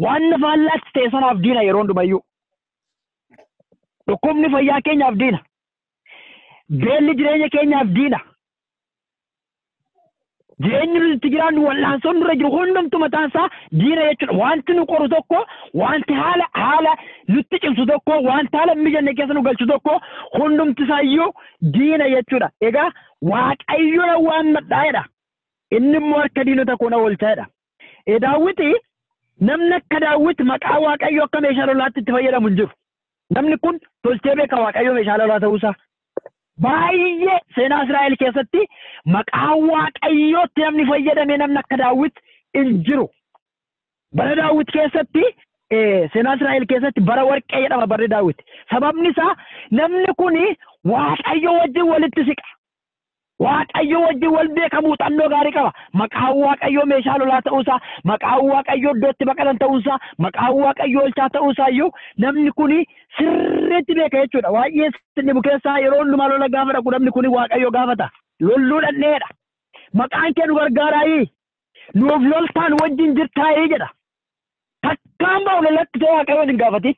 waan faallaatti ta'e sanaaf diina yeroo hundumayyuu. Dhukkubni fayyaa keenyaaf diina. Beelli jireenya keenyaaf diina. Jireenyi nuti itti jiraannu, wal'aansoon nurra jiru hundumtu mataan isaa diina jechuudha. Wanti nu qoru tokko, wanti haala nutti cimsu tokko, wanti haala hin mijanne keessa nu galchu tokko hundumti isaayyuu diina jechuudha. Egaa Waaqayyo na waammadhaa jedha. Inni immoo harka diinota koo na oolchaa jedha. Daawwiti, namni akka Daawwit maqaa Waaqayyoo akka meeshaa lolaatti itti fayyadamu hin jiru. Namni kun tolchee beeka Waaqayyoo meeshaa lolaa ta'uusaa. Baay'ee seenaa Israa'el keessatti maqaa Waaqayyootti namni fayyadame namni akka Daawwit hin jiru. Bara Daawwit keessatti, seenaa Israa'el keessatti bara warqee jedhama barri Daawwit. Sababni isaa namni kuni Waaqayyo wajjin walitti siqa. Waaqayyo wajjin wal beeka, muuxannoo gaarii qaba. Maqaan Waaqayyoo meeshaa lolaa ta'uusaa, maqaan Waaqayyoo iddootti baqatan ta'uusaa, maqaan Waaqayyoo oolchaa ta'uusaa iyyuu namni kuni sirriitti beeka jechuudha. Waa'ee dhibu keessaa yeroo hundumaa lola gaafa dhaqu namni kuni Waaqayyo gaafata. Lolluu dhandheedha. Maqaan kee nu gargaaraayii? Nuuf loltaan wajjin jirtaayii jedha. Takkaan ba'u lolatti ta'e Waaqayyoon hin gaafatin.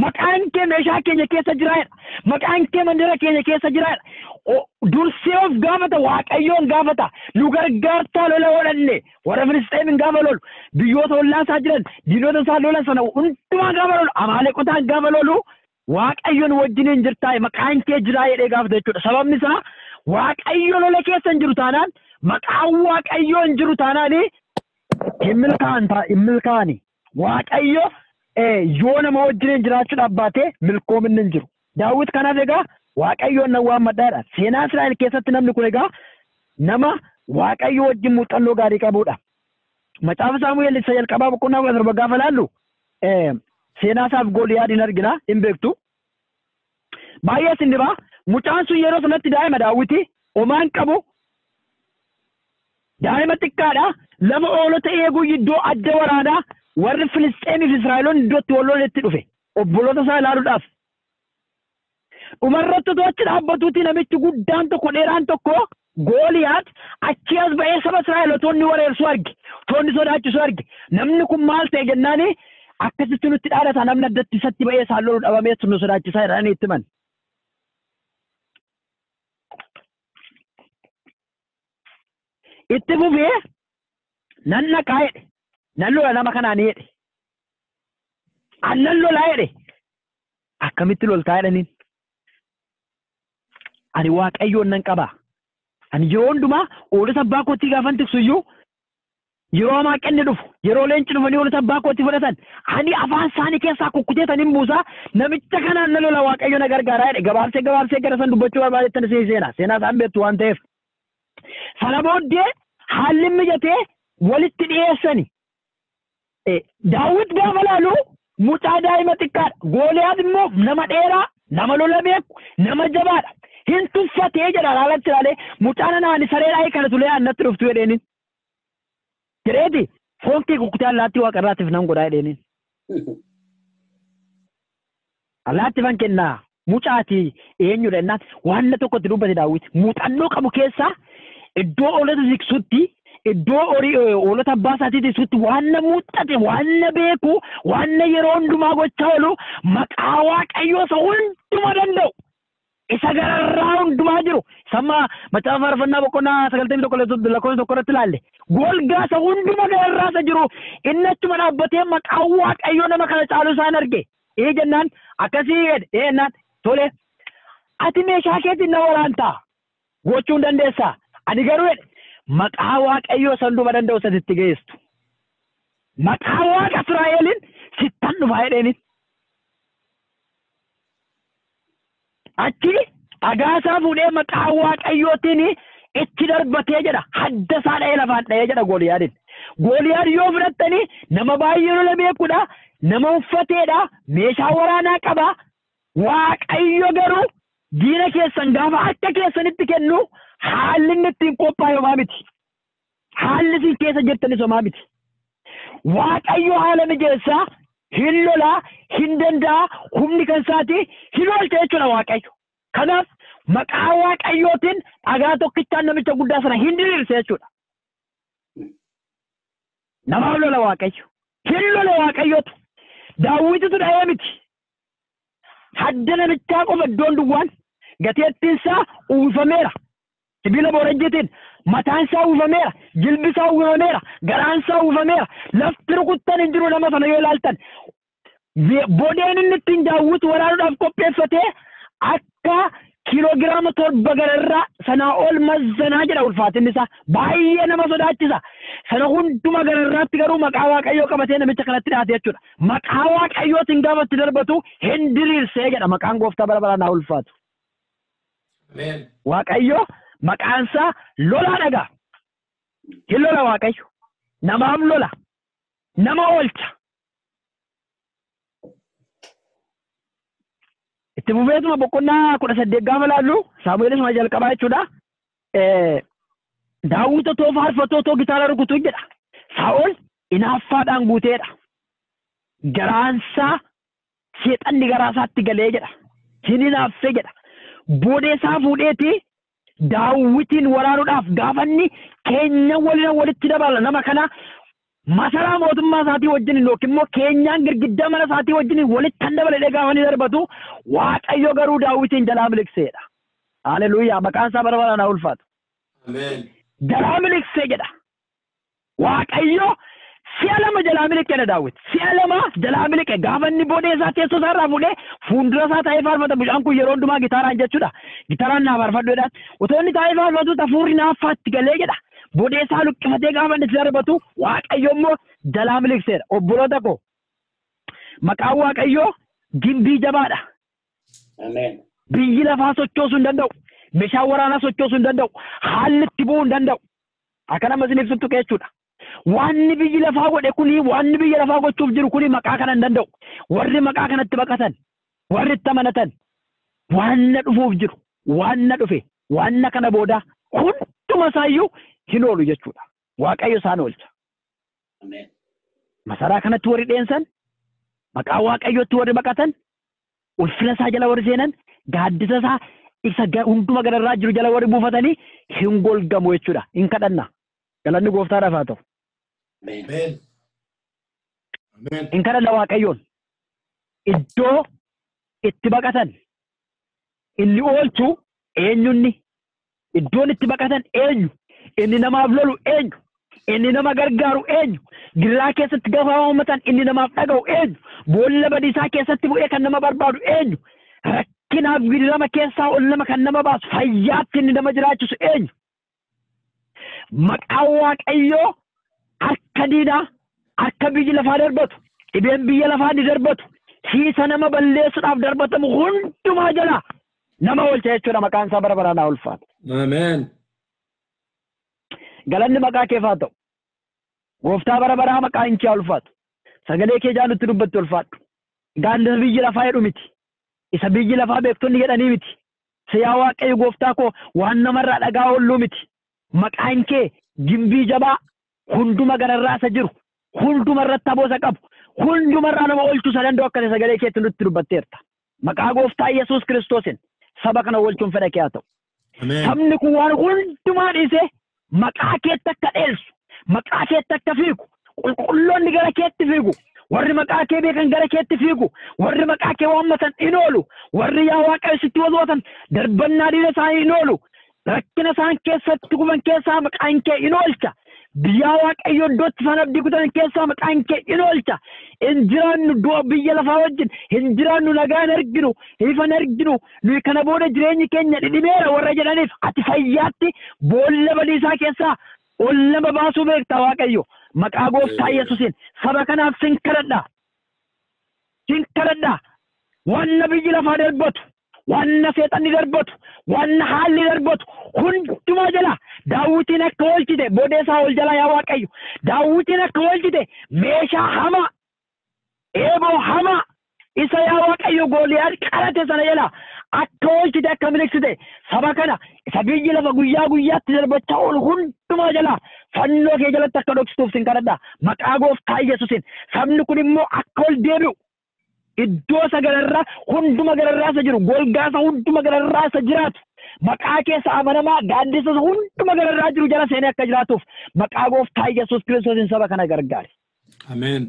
Maqaan kee meeshaa keenya keessa jira jedha. Maqaan kee mandara keenya keessa jira jedha. Dursee of gaafata, Waaqayyoon gaafata. Nu gargaartaa lola godhanne warra Filisxeemin gaafa lolu, biyyoota ollaa isaa jiran diinota isaa lolan sana hundumaa gaafa lolu, Amaaleqotaan gaafa lolu, Waaqayyoon wajjiniin jirtaa, maqaan kee jiraa jedhee gaafata jechuudha. Sababni isaa Waaqayyo lola keessa hin jiru taanaan, maqaan Waaqayyoo hin jiru taanaan hin milkaa'ani. Waaqayyo yoo nama wajjiniin jiraachuudhaaf baatee milkoominni hin jiru. Daawit kanaaf egaa Waaqayyoon nan waammadhaadha. Seenaa Israa'el keessatti namni kun egaa nama Waaqayyo wajjin muuxannoo gaarii qabudha. Macaafa Saamu'eel isa jalqabaa boqonnaa 17 gaafa laallu seenaa isaaf Gooliyaad hin argina, hin beektu. Baay'ee isin dhibaa. Mucaan sun yeroo sanatti daa'ima Daawiti homaan qabu, daa'ima xiqqaadha. Lama oolota eeguu iddoo adda waraanaa warri Filisxeemii fi Israa'eloonni iddootti wal lolanitti dhufe obboloota isaa ilaaluudhaaf. Dhumarratti otoo achi dhaabbatuuti namichi guddaan tokko dheeraan tokko Gooliyaad achi as ba'ee saba Israa'el otoo inni wareersu arge, otoo inni sodaachisu arge. Namni kun maal ta'e jennaani akkasitti nutti dhaadata, namni addatti isatti ba'ee isaan lolu dhabamee nu sodaachisaa jedhanii itti himan. Itti fufee nan dhaqaa jedhe, nan lola nama kanaan jedhe, an nan lolaa jedhe. Akkamitti loltaa jedhaniin? Ani Waaqayyoon nan qabaa. Ani yeroo hundumaa oolota abbaa kootii gaafan tiksu iyyuu yeroo hamaa qinni dhufu, yeroo leenci dhufanii oolota abbaa kootii fudhatan, ani afaan isaanii keessaa kukkuteetan hin buusaa, namicha kanaan na lola, Waaqayyo na gargaaraa jedhe. Gabaabsee gabaabsee gara san dubbachuu barbaadettan isin seenaa. Seenaa isaan beektu waan ta'eef. Sana booddee haalli mijatee walitti dhiyeessani. Daawit gaafa laalu mucaa daa'ima xiqqaadha. Gooliyaad immoo nama dheeraa, nama lola beeku, nama jabaadha. Hin tuffatee jedha alaalatti ilaalee, mucaan ani sareedhaa kana tulee annatti dhuftu jedheenin. Jedheeti foon kee kukkutee allaattii waaqarraatiif nan godhaa jedheenin. Allaattii fan kennaa mucaati eenyudha jennaan waan tokkotti dubbate Daawit. Muuxannoo qabu keessaa iddoo oolota tiksutti, iddoo hoolota abbaa isaatii tiksutti waan na muuxate, waan na beeku, waan na yeroo hundumaa gochaa oolu maqaa Waaqayyoo isa hunduma danda'u, isa gararraa hundumaa jiru. Samma macaafa faarfannaa boqonnaa 91 lakkoofsa 1 irratti ilaalle. Golgaa isa hunduma gararraa isa jiru, inni achuma dhaabbatee maqaa Waaqayyoo nama kana caalu isaan arge. Ee jennaan akkasii jedhe, ee jennaan tole. Ati meeshaa keetiin na waraantaa gochuu hin dandeessaa. Ani garuu jedhe maqaa Waaqayyoo isa hunduma danda'u isa sitti geessu. Maqaa Waaqa Israa'eliin sittan dhufaa jedheenin. Achi dhagaa isaa fuudhee maqaa Waaqayyootiin itti darbatee jedha. Hadda isaa dha'ee lafaan dha'ee jedha Gooliyaadiin. Gooliyaad yoo fudhattanii nama baay'ee lola beekudha, nama uffateedha, meeshaa waraanaa qaba. Waaqayyo garuu diina keessan gaafa harka keessanitti kennu haalli inni ittiin qophaa'e homaa miti. Haalli isin keessa jirtanis homaa miti. Waaqayyo haala mijeessaa, hin lolaa, hin danda'a, humni kan isaati hin oolcha jechuudha Waaqayyo. Kanaaf maqaa Waaqayyootiin dhagaa tokkichaan namicha guddaa sana hin diriirse jechuudha. Namaaf lola Waaqayyo. Hin lola Waaqayyootu. Daawwititu dha'ee miti. Hadda namichaa qofa iddoon duwwaan gateettiin isaa uwwifameera. Sibiila boorajjiitiin mataan isaa uwwifameera, jilbi isaa uwwifameera, garaan isaa uwwifameera. Lafti rukuttan hin jiru nama sana yoo ilaaltan. Bodeen inni ittiin Daawwit waraanuudhaaf qopheeffatee akka kiiloogiraama 7 gararraa sanaa ol mazzanaa jedha ulfaatinni isaa. Baay'ee nama sodaachisa. Sana hunduma gararraatti garuu maqaa Waaqayyoo qabatee namicha kanatti dhiyaate jechuudha. Maqaa Waaqayyootiin gaafa itti darbatu hin diriirsee jedha. Maqaan gooftaa bara baraan haa ulfaatu. Waaqayyo maqaan isaa lolaa dhagaa. Hin lola Waaqayyo. Namaaf lola. Nama oolcha. Itti fufeetuma boqonnaa 18 gaafa laallu Saamu'eelis ma jalqabaa jechuudha. Daawit otoo faarfatoo otoo gitaara rukutu jedha. Saa'ol inaaffaadhaan guuteedha. Garaansaa seexanni garaa isaatti galee jedha. Hin inaaffee jedha. Boodee isaa fuudheeti Daawitiin waraanuudhaaf gaafa inni keenya waliin walitti dabala nama kana Masaraa mootummaa isaatii wajjin yookiin immoo keenyaan girgiddaa mana isaatii wajjin walitti kan dabalee gaafa inni darbatu Waaqayyo garuu Daawitiin jalaa miliqseedha. Haleluuyaa, maqaan isaa bara baraan haa ulfaatu. Ameen. Jalaa miliqsee jedha. Waaqayyo si'a lama jalaa miliqeedha Daawit. Si'a lama jalaa miliqe gaafa inni bodee isaa teessoo isaa irraa fuudhee fuuldura isaa taa'ee faarfata. Mucaan kun yeroo hundumaa gitaaraan jechuudha. Gitaaraan naa faarfadhu jedhaan. Otoo inni taa'ee faarfatu hafuurri naaffaatti galee jedha. Bodee isaa luqqifatee gaafa inni darbatu Waaqayyo immoo jalaa miliqseedha. Obboloota koo, maqaan Waaqayyoo gimbii jabaadha. Ameen. Biyyi lafaa sochoosuu hin danda'u. Meeshaan waraanaa sochoosuu hin danda'u. Haalli itti bu'uu hin danda'u. Akka nama isin ibsutti jechuudha. Wanni biyyi lafaa godhe kuni, wanni biyya lafaa gochuuf jiru kuni maqaa kana hin danda'u. Warri maqaa kanatti baqatan, warri itti amanatan, waan dhufuuf jiru, waan dhufe, waan kana booda hunduma isaayyuu hin oolu jechuudha. Waaqayyo isaan oolcha. Ameen. Masaraa kanatti warri dheensan, maqaa Waaqayyootti warri baqatan, ulfina isaa jala warri seenan, gaaddisa isaa isa hunduma gararraa jiru jala warri buufatanii hin golgamu jechuudha. Hin kadhanna. Galanni gooftaadhaaf haa ta'u. Ameen. Ameen. Hin kadhanna Waaqayyoon. Iddoo itti baqatan inni oolchu eenyunni? Iddoon itti baqatan eenyu? Inni namaaf lolu eenyu? Inni nama gargaaru eenyu? Gidiraa keessatti gaafa waamatan inni namaaf dhaga'u eenyu? Boolla badiisaa keessatti bu'ee kan nama barbaadu eenyu? Rakkinaaf gidirama keessaa ol nama kan nama baasu fayyaatti inni nama jiraachisu eenyu? Maqaan Waaqayyoo harka diinaa, harka biyyi lafaa darbatu, dhibeen biyya lafaa ni darbatu, hiisa nama balleessuudhaaf darbatamu hundumaa jala nama oolcha jechuudha. Maqaan isaa bara baraan haa ulfaatu. Ameen. Galanni maqaa keef haa ta'u. Gooftaa bara baraa maqaan kee haa ulfaatu. Sagalee kee jaalutti dubbatti ulfaadhu. Gaaddisa biyyi lafaa jedhu miti. Isa biyyi lafaa beektonni jedhanii miti. Isa yaa Waaqayyo gooftaa koo waan namarraa dhagaa oolluu miti. Maqaan kee gimbii jabaa hunduma gararraa isa jiru, hunduma irratti aboo isa qabu, hundumarraa nama oolchuu isa danda'u akka sagalee keetti nutti dubbatteerta. Maqaa gooftaa Yesuus Kiristoosiin saba kana oolchuun fedha kee haa ta'u. Ameen. Sabni kun waan hundumaa dhiisee maqaa keetti akka dheessu, maqaa keetti akka fiigu, qulqulloonni gara keetti fiigu, warri maqaa kee beekan gara keetti fiigu, warri maqaa kee waammatan in oolu, warri yaa Waaqayyo sitti wazwatan darbannaa diina isaanii in oolu, rakkina isaan keessatti kufan keessaa maqaan kee in oolcha. Biyyaa Waaqayyo iddootti isaan abdii kutan keessaa maqaan kee in oolcha. Hin jiraannu du'a biyya lafaa wajjin, hin jiraannu nagaa hin arginu, ifa hin arginu, nuyi kana booda jireenyi keenya dhidhimeera warra jedhaniif ati fayyaatti boolla badiisaa keessaa ol nama baasuu beekta Waaqayyo. Maqaa gooftaa Yesuusiin saba kanaaf sin kadhadha. Sin kadhadha. Wanna biyyi lafaa darbatu, wanna seexanni darbatu, wanna haalli darbatu hundumaa jala Daawitiin akka oolchite bodee isaa ol jala yaa Waaqayyo. Daawitiin akka oolchite meeshaa hamaa, eeboo hamaa isa yaa Waaqayyo Gooliyaad qarate sana jala akka oolchite akka miliqsite saba kana isa biyyi lafa guyyaa guyyaatti darbachaa oolu hundumaa jala fannoo kee jalatti akka dhoksituuf sin kadhadha. Maqaa gooftaa Yesuusiin sabni kun immoo akka ol deebi'u iddoo isa gararraa hunduma gararraa isa jiru golgaa isa hunduma gararraa isa jiraatu maqaa keessa amanamaa gaaddisa isa hunduma gararraa jiru jala seenee akka jiraatuuf maqaa gooftaa Yesuus Kiristoosiin saba kana gargaari. Ameen.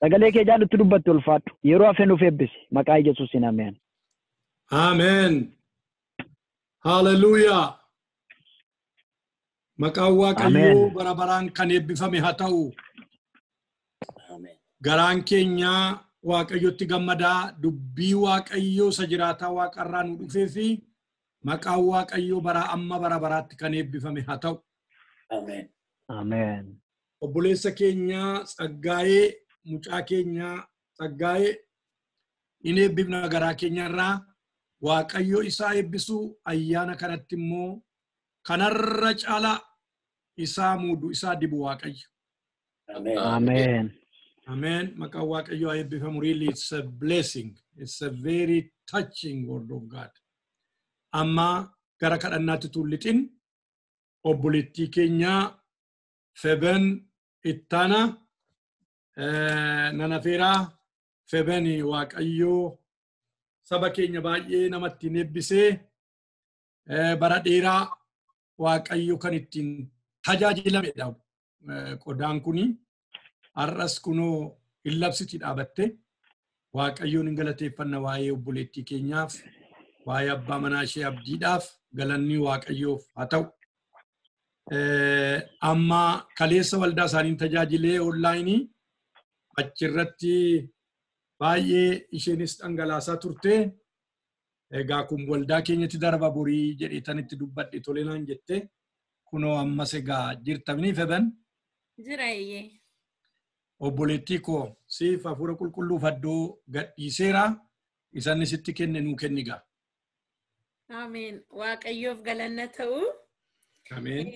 Sagalee kee jaallutti dubbatti ulfaadhu. Yeroo hafe nuuf eebbisi. Maqaa Yesuusiin ameen. Ameen. Haleluuyaa. Maqaan Waaqayyoo bara baraan kan eebbifame haa ta'u. Ameen. Garaan keenya Waaqayyotti gammadaa dubbii Waaqayyoo isa jiraataa Waaqarraa nu dhufee fi maqaan Waaqayyoo bara amma bara baraatti kan eebbifame haa ta'u. Ameen. Ameen. Obboleessa keenya Tsaggaayee, mucaa keenya Tsaggaayee in eebbifna garaa keenyarraa. Waaqayyo isaa eebbisuu ayyaana kanatti immoo kanarra caalaa isaa muudu isaa dibu Waaqayyo. Ameen. Ameen. Amen. Maqaan Waaqayyoo haa eebbifamu. Really, it's a blessing. It's a very touching word of God. Amma gara kadhannaatti tullixin obboleettii keenya Feben Ittaana nana feeraa. Feben Waaqayyoo saba keenya baay'ee namatti hin eebbisee bara dheeraa Waaqayyo kan ittiin tajaajilamedha. Qodaan kuni. Har'as kunoo hin labsiti dhaabatte. Waaqayyoon hin galateeffanna waa'ee obboleettii keenyaaf, waa'ee abbaa manaa ishee Abdiidhaaf galanni Waaqayyoof haa ta'u. Amma kaleessa waldaa isaaniin tajaajilee onlaayinii achirratti baay'ee isheenis dhangalaasaa turte. Egaa kun waldaa keenyatti darba borii jedhee itti dubbadhe tolee naan jette. Kunoo ammas egaa jirtamni feban. Jira eeyyee. Obboleettii koo siif hafuura qulqulluuf addoo gadhiiseera. Isanni sitti kenne nuu kennigaa. Ameen. Waaqayyoof galanna ta'u. Ameen.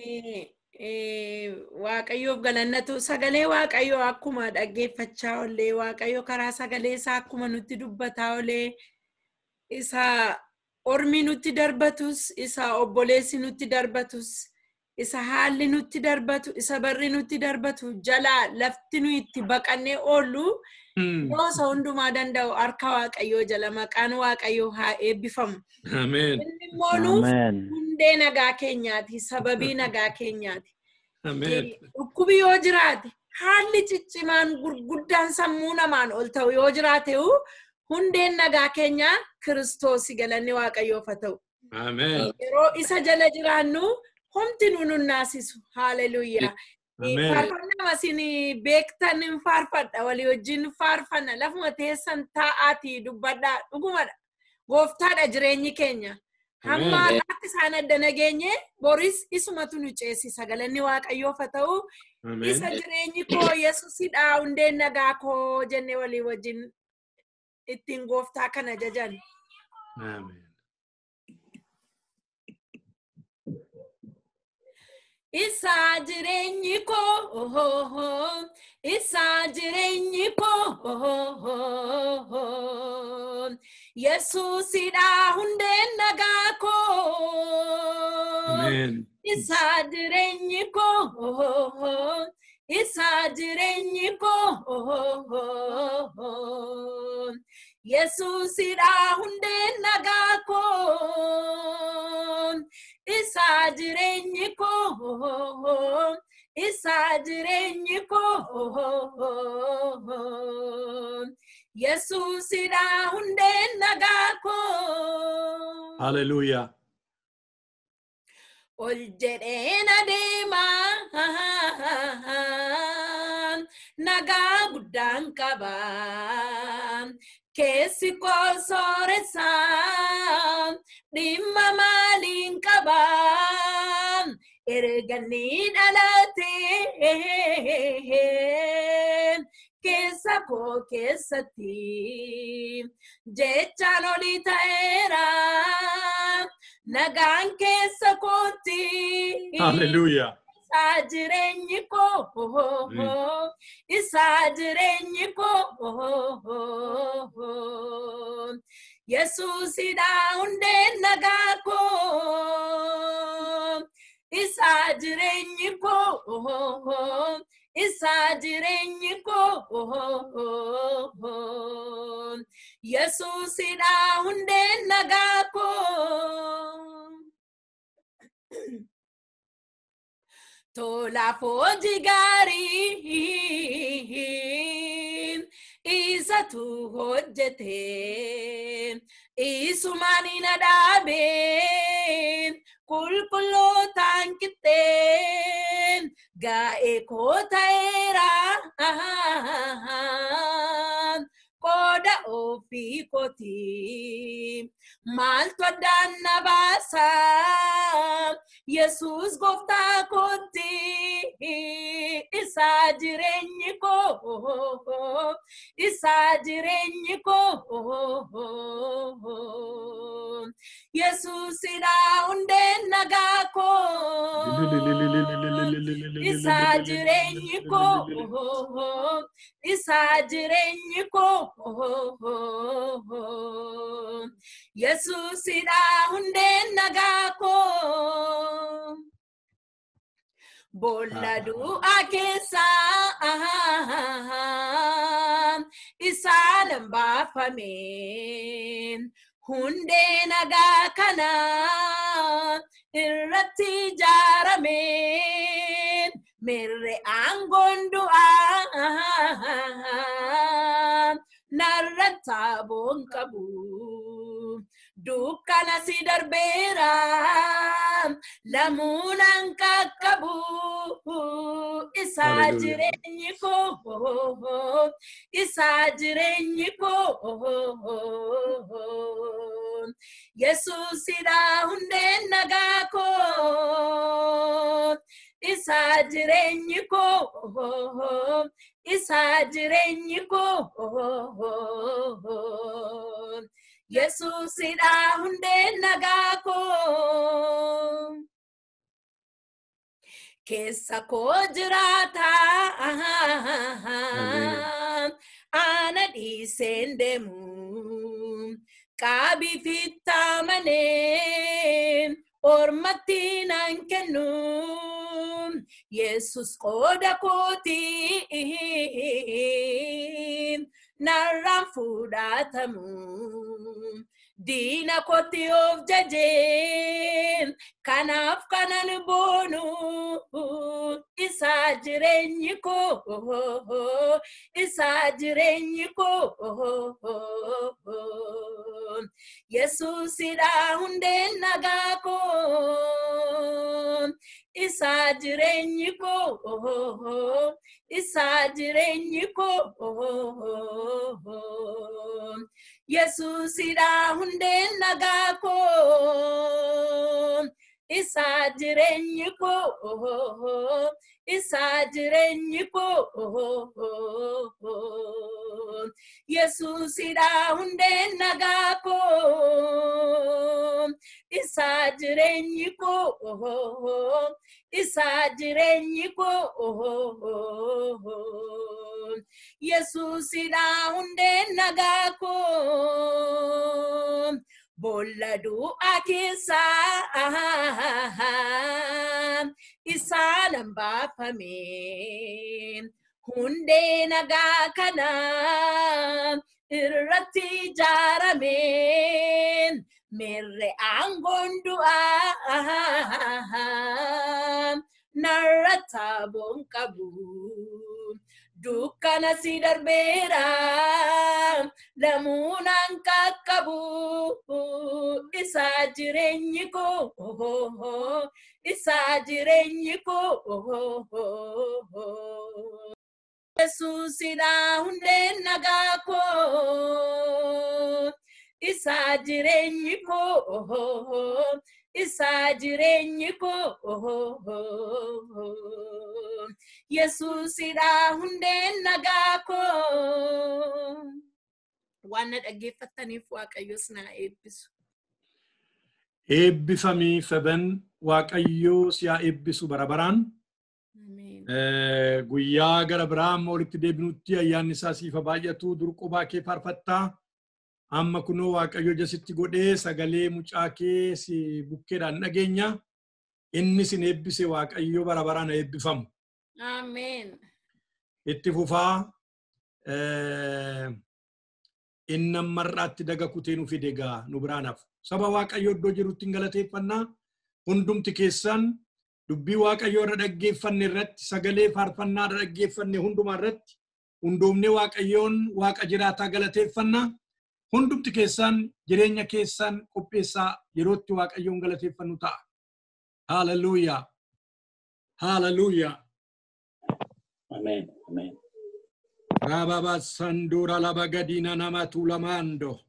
Waaqayyoof galanna ta'u. Sagalee Waaqayyoo akkuma dhaggeeffachaa oollee, Waaqayyo karaa sagalee isaa akkuma nutti dubbataa oollee, isa ormi nutti darbatus, isa obboleessi nutti darbatus, isa haalli nutti darbatu, isa barri nutti darbatu jalaa lafti nu itti baqannee oollu gosa hundumaa danda'u harka Waaqayyoo jala maqaan Waaqayyoo haa eebbifamu. Ameen. Inni immoo nuuf hundee nagaa keenyaati, sababii nagaa keenyaati. Ameen. Dhukkubi yoo jiraate, haalli ciccimaan gurguddaan sammuu namaan ol ta'u yoo jiraate, hundeen nagaa keenyaa Kiristoos, galanni Waaqayyoof haa ta'u. Ameen. Yeroo isa jala jiraannu homti nu nunnaasisu. Haaleluyyaa. Ameen. Faarfannaa isin beektan hin faarfadha. Walii wajjin faarfanna. Lafuma teessan taa'aatii dubbadhaa. Dhugumadha. Gooftaadha jireenyi keenya. Hamma har'aatti isaan adda nageenye boris isumatu nu ceesisa. Galanni Waaqayyoof haa ta'u. Isa jireenyi koo Yesuusidha, hundeen nagaa koo jennee walii wajjin ittiin gooftaa kana jajan. Ameen. Isa jireenyi koo, isa jireenyi koo, Yesuusidha hundeen nagaa koo. Ameen. Isa jireenyi koo, isa jireenyi koo, Yesuusidha hundeen nagaa koo. Isa jireenyi koo, isa jireenyi koo, Yesuusidha hundeen nagaa koo. Hallelujah. Ol jedheen adeema, nagaa guddaan qaba. Keessi koo sooressa, dhimma maaliin qaba? Erga inni dhalatee keessa koo keessatti jechaan olii ta'eera. Nagaan keessa kootti. Hallelujah. Isa jireenyi koo, isa jireenyi koo, Yesuusidha hundeen nagaa koo. Isa jireenyi koo, isa jireenyi koo, Yesuusidha hundeen nagaa koo. Tolaaf hojii gaarii isatu hojjete, isumaan na dhaabe, qulqullootaan qixxee gaa'ee koo ta'eera, qooda ofii kooti maaltu addaan na baasa? Yesuus gooftaa kooti. Isa jireenyi koo, isa jireenyi koo, Yesuusidha hundeen nagaa koo. Isa jireenyi koo, isa jireenyi koo, Yesuusidha hundeen nagaa koo. Boolla du'aa keessaa isaan baafame, hundee nagaa kana irratti ijaarame, mirre aangoon du'aa narratti aboon qabu. Dukkana si darbeera lamuunaan qaqqabu isaa jireenyi koo isaa jireenyi koo Yesuusidha hundeen nagaa koo isaa jireenyi koo isaa jireenyi koo Yesuusidha hundeen nagaa koo. Keessa koo jiraata ana dhiiseen deemu qaabii fittaa malee ormatti nan kennu Yesus qooda kooti narraan fudhatamu. Diina kootti of jajee kanaaf kanan boonu isaa jireenyi koo isaa jireenyi koo Yesuusidha hundeen nagaa koo isaa jireenyi koo isaa jireenyi koo Yesuusidha hundeen nagaa koo isaa jireenyi koo isaa jireenyi koo Yesuusidha hundeen nagaa koo isaa jireenyi koo isaa jireenyi koo Yesuusidha hundeen nagaa koo Boolla du'aa keessaa isaan baafame hundee nagaa kana irratti ijaarame mirre aangoon du'aa narratti aboon qabu. Dukkana si darbeera lamuunaan qaqqabu isaa jireenyi koo isaa jireenyi koo Yesuusidha hundeen nagaa koo isaa jireenyi koo isaa jireenyi koo Yesuusidha hundeen nagaa koo. Waan na dhaggeeffattaniif Waaqayyos na eebbisu. Eebbifamii Feben, Waaqayyoo si haa eebbisu bara baraan. Guyyaa gara biraa amma walitti deebinutti ayyaanni isaa siif haa baay'atu. Dur qubaa kee faarfattaa. Amma kunoo Waaqayyo ija sitti godhee sagalee mucaa kee si bukkeedhaan dhageenya. Inni sin eebbise Waaqayyo bara baraan haa eebbifamu. Ameen. Itti fufaa inni ammarraatti daga kutee nu fide gaa nu biraan hafu. Saba Waaqayyo iddoo jirutti hin galateeffannaa. Hundumti keessan dubbii Waaqayyoo irra dhaggeeffanne irratti sagalee faarfannaa irra dhaggeeffanne hundumaa irratti hundoomnee Waaqayyoon Waaqa jiraataa galateeffannaa. Hundumti keessan jireenya keessan qopheessaa yerootti Waaqayyoon galateeffannu ta'a. Haaleluyyaa. Haaleluyyaa. Ameen. Ameen. Rababa sandura laba gadina nama tulamando.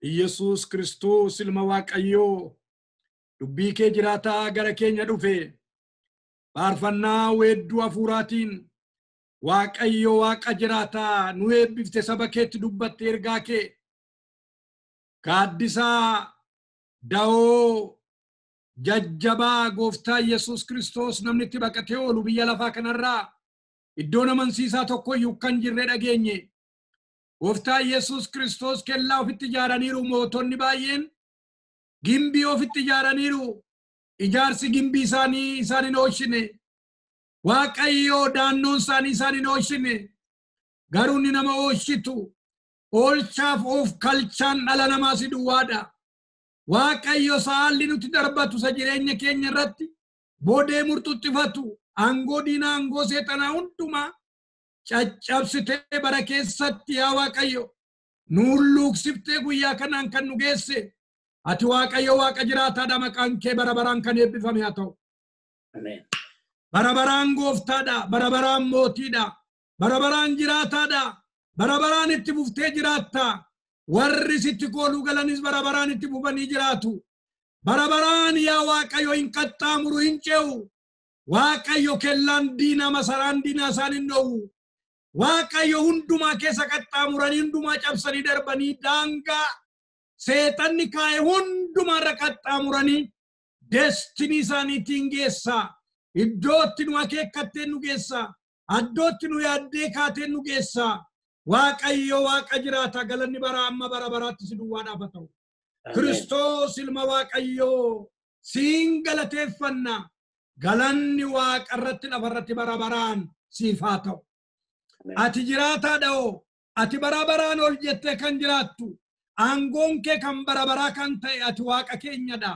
Iyesuus Kiristoos ilma Waaqayyoo dubbii kee jiraataa gara keenya dhufe faarfannaa weedduu hafuuraatiin Waaqayyo Waaqa jiraataa nu eebbifte saba keetti dubbatte ergaa kee gaaddisaa da'oo jajjabaa gooftaa Yesuus Kiristoos namni itti baqatee oolu biyya lafaa kanarraa iddoon amansiisaa tokko iyyuu kan jirre dhageenye. Gooftaa Yesuus Kiristoos kellaa ofitti ijaaraniiru mootonni baay'een gimbii ofitti ijaaraniiru. Ijaarsi gimbii isaanii isaan hin oolchine. Waaqayyoo daannoon isaanii isaan hin oolchine. Garuu inni nama oolchitu oolchaaf of kalchaan dhala namaa si duwwaadha. Waaqayyo saalli nuti darbatu isa jireenya keenya irratti boodee murtuxxifatu aangoo diinaa aangoo seexanaa hundumaa caccabsitee bara keessatti yaa Waaqayyo Nuun luuksiftee guyyaa kanaan kan nu geesse. Ati Waaqayyo Waaqa jiraataadha, maqaan kee bara baraan kan eebbifame haa ta'u. Ameen. Bara baraan gooftaadha, bara baraan mootiidha, bara baraan jiraataadha, bara baraan itti fuftee jiraatta. Warri sitti kooluu galanis bara baraan itti fufanii jiraatu. Bara baraan yaa Waaqayyo hin qaxxaamuru, hin ce'u. Waaqayyo kellaan diinaa, masaraan diinaa isaan hin dhoowwu. Waaqayyo hundumaa keessa qaxxaamuranii, hundumaa cabsanii darbanii, daangaa seexanni kaa'e hundumaarra qaxxaamuranii destinii isaaniitiin geessaa. Iddootti nu akeekkattee nu geessaa. Iddootti nu yaaddee kaateen nu geessaa. Waaqayyo Waaqa jiraata, galanni bara amma bara baraatti si duwwaadhaaf haa ta'u. Kiristoos ilma Waaqayyoo siin galateeffanna. Galanni Waaqa irratti lafarratti bara baraan siif haa ta'u. Ati jiraataadha oo, ati bara baraan ol jettee kan jiraattu, aangoon kee kan bara baraa kan ta'e ati Waaqa keenyadha.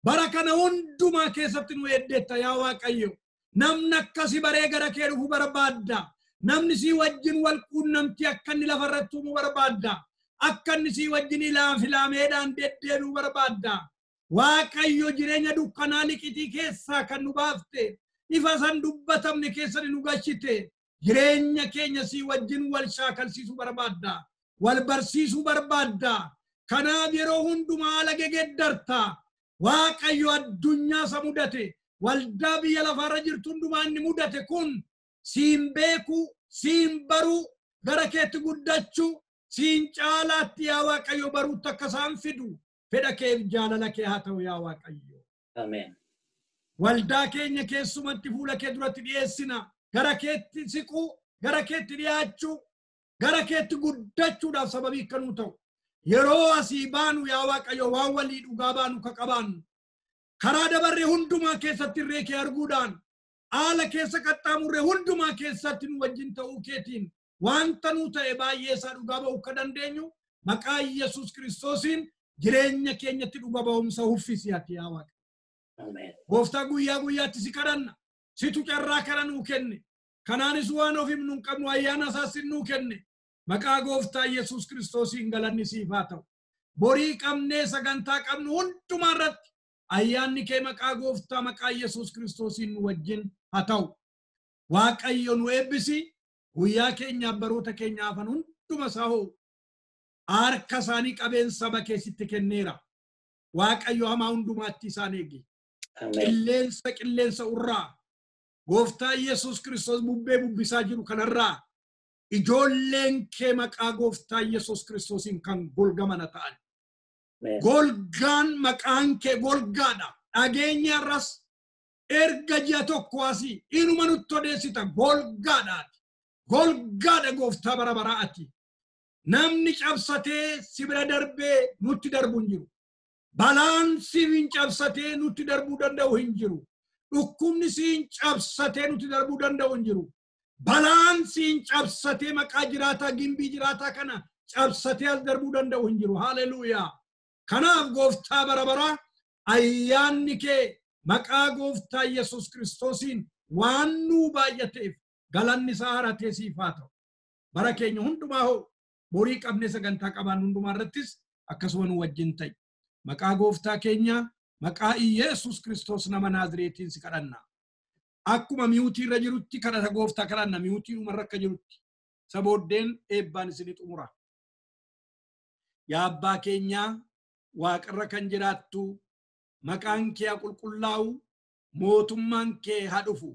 Bara kana hundumaa keessatti nu eeddeetta yaa Waaqayyo. Namni akkasi baree gara kee dhufu barbaadda. Namni sii wajjin wal quunnamtii akka inni lafarratti uumuu barbaadda. Akka inni sii wajjin ilaafilaameedhaan deddeebi'uu barbaadda. Waaqayyo jireenya dukkanaa liqitii keessaa kan nu baafte, ifa san dubbatamne keessa nu gashite, jireenya keenya sii wajjin wal shaakalsiisuu barbaadda. Wal barsiisuu barbaadda. Kanaaf yeroo hundumaa haala gegeddarta. Waaqayyo addunyaa isa mudate, waldaa biyya lafaarra jirtu hundumaa inni mudate kun siin beekuu, siin baruu, gara keetti guddachuu, siin caalaatti yaa Waaqayyo baruutti akka isaan fidu fedha keef jaalala kee haa ta'u yaa Waaqayyo. Ameen. Waldaa keenya keessumatti fuula kee duratti dhiyeessina. Gara keetti siquu, gara keetti dhiyaachuu, gara keetti guddachuudhaaf sababii akka nuu ta'u. Yeroo asii baanu yaa Waaqayyo waan walii dhugaa baanu ka qabaannu. Karaa dabarree hundumaa keessatti irree kee arguudhaan, haala keessa qaxxaamurree hundumaa keessatti nu wajjin ta'uu keetiin wanta nuu ta'e baay'ee isaa dhugaa ba'uu akka dandeenyu maqaa Yesuus Kiristoosiin jireenya keenyatti dhuga ba'umsa uffisi ati yaa Waaqa. Ameen. Gooftaa guyyaa guyyaatti si kadhanna. Situ carraa kana nuu kenne. Kanaanis waan of himnu hin qabnu, ayyaana isaas nuu kenne. Maqaa gooftaa Yesuus Kiristoosiin galanni siif haa ta'u. Borii qabnee sagantaa qabnu hundumaa irratti ayyaanni kee maqaa gooftaa maqaa Yesuus Kiristoosiin nu wajjin haa ta'u. Waaqayyo nu eebbisi. Guyyaa keenyaaf baroota keenya hafan hunduma isaa hoo harka isaanii qabeen saba keessitti kenneera. Waaqayyo hamaa hundumaatti isaan eegi. Qilleensa qilleensa urraa gooftaa Yesuus Kiristoos bubbee bubbisaa jiru kanarraa ijoolleen kee maqaa gooftaa Yesuus Kiristoosiin kan golgamana ta'an. Golgaan maqaan kee golgaadha. Dhageenya irras erga ji'a tokko asii inuma nutti odeessita golgaadhaati. Golgaadha gooftaa bara baraa ati. Namni cabsatee si bira darbee nutti darbu hin jiru. Balaan si hin cabsatee nutti darbuu danda'u hin jiru. Dhukkubni si hin cabsatee nutti darbuu danda'u hin jiru. Balaan si hin cabsatee maqaa jiraataa gimbii jiraataa kana cabsatee as darbuu danda'u hin jiru. Haleluuyaa. Kanaaf gooftaa bara baraa ayyaanni kee maqaa gooftaa Yesuus Kiristoosiin waan nuu baay'ateef galanni isaa haratee siif haa ta'u. Bara keenya hundumaa hoo borii qabnee sagantaa qabaan hundumaa irrattis akkasuma nu wajjin ta'i. Maqaa gooftaa keenya maqaa Yesuus Kiristoos nama Naazireetiin si kadhanna. Akkuma miyuutii irra jirutti kadhata gooftaa kadhanna, miyuutii dhumarra akka jirutti. Isa booddeen eebbaan isinii xumura. Yaa abbaa keenyaa waaqarra kan jiraattu, maqaan kee haa qulqullaa'u, mootummaan kee haa dhufu.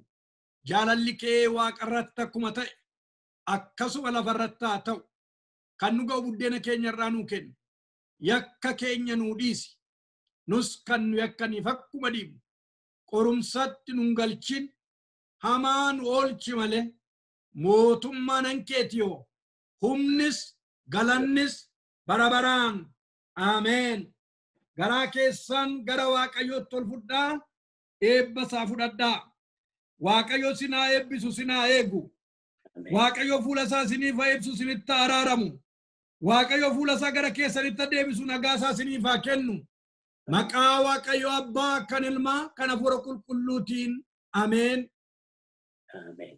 Jaalalli kee waaqarratti akkuma ta'e akkasuma lafarratti haa ta'u. Kan nu ga'u buddeena keenya irraa nuu kenni. Yakka keenya nuu dhiisi. Nus kan nu yakkaniif akkuma dhiibnu. Qorumsatti nun galchin, hamaa nu oolchi malee mootummaan hankeetiyoo humnis galannis bara baraan. Ameen. Garaa keessan gara Waaqayyootti ol fudhaa, eebba isaa fudhadhaa. Waaqayyo sinaa eebbisu, sinaa eegu. Waaqayyo fuula isaa isiniif haa ibsu, isinitti haa araaramu. Waaqayyo fuula isaa gara keessanitti deebisu, nagaa isaa isiniif haa kennu. Maqaa Waaqayyo Abbaa kan Ilmaa kan Hafuura Qulqulluutiin ameen. Ameen.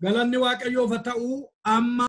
Galanni Waaqayyoof haa ta'u amma.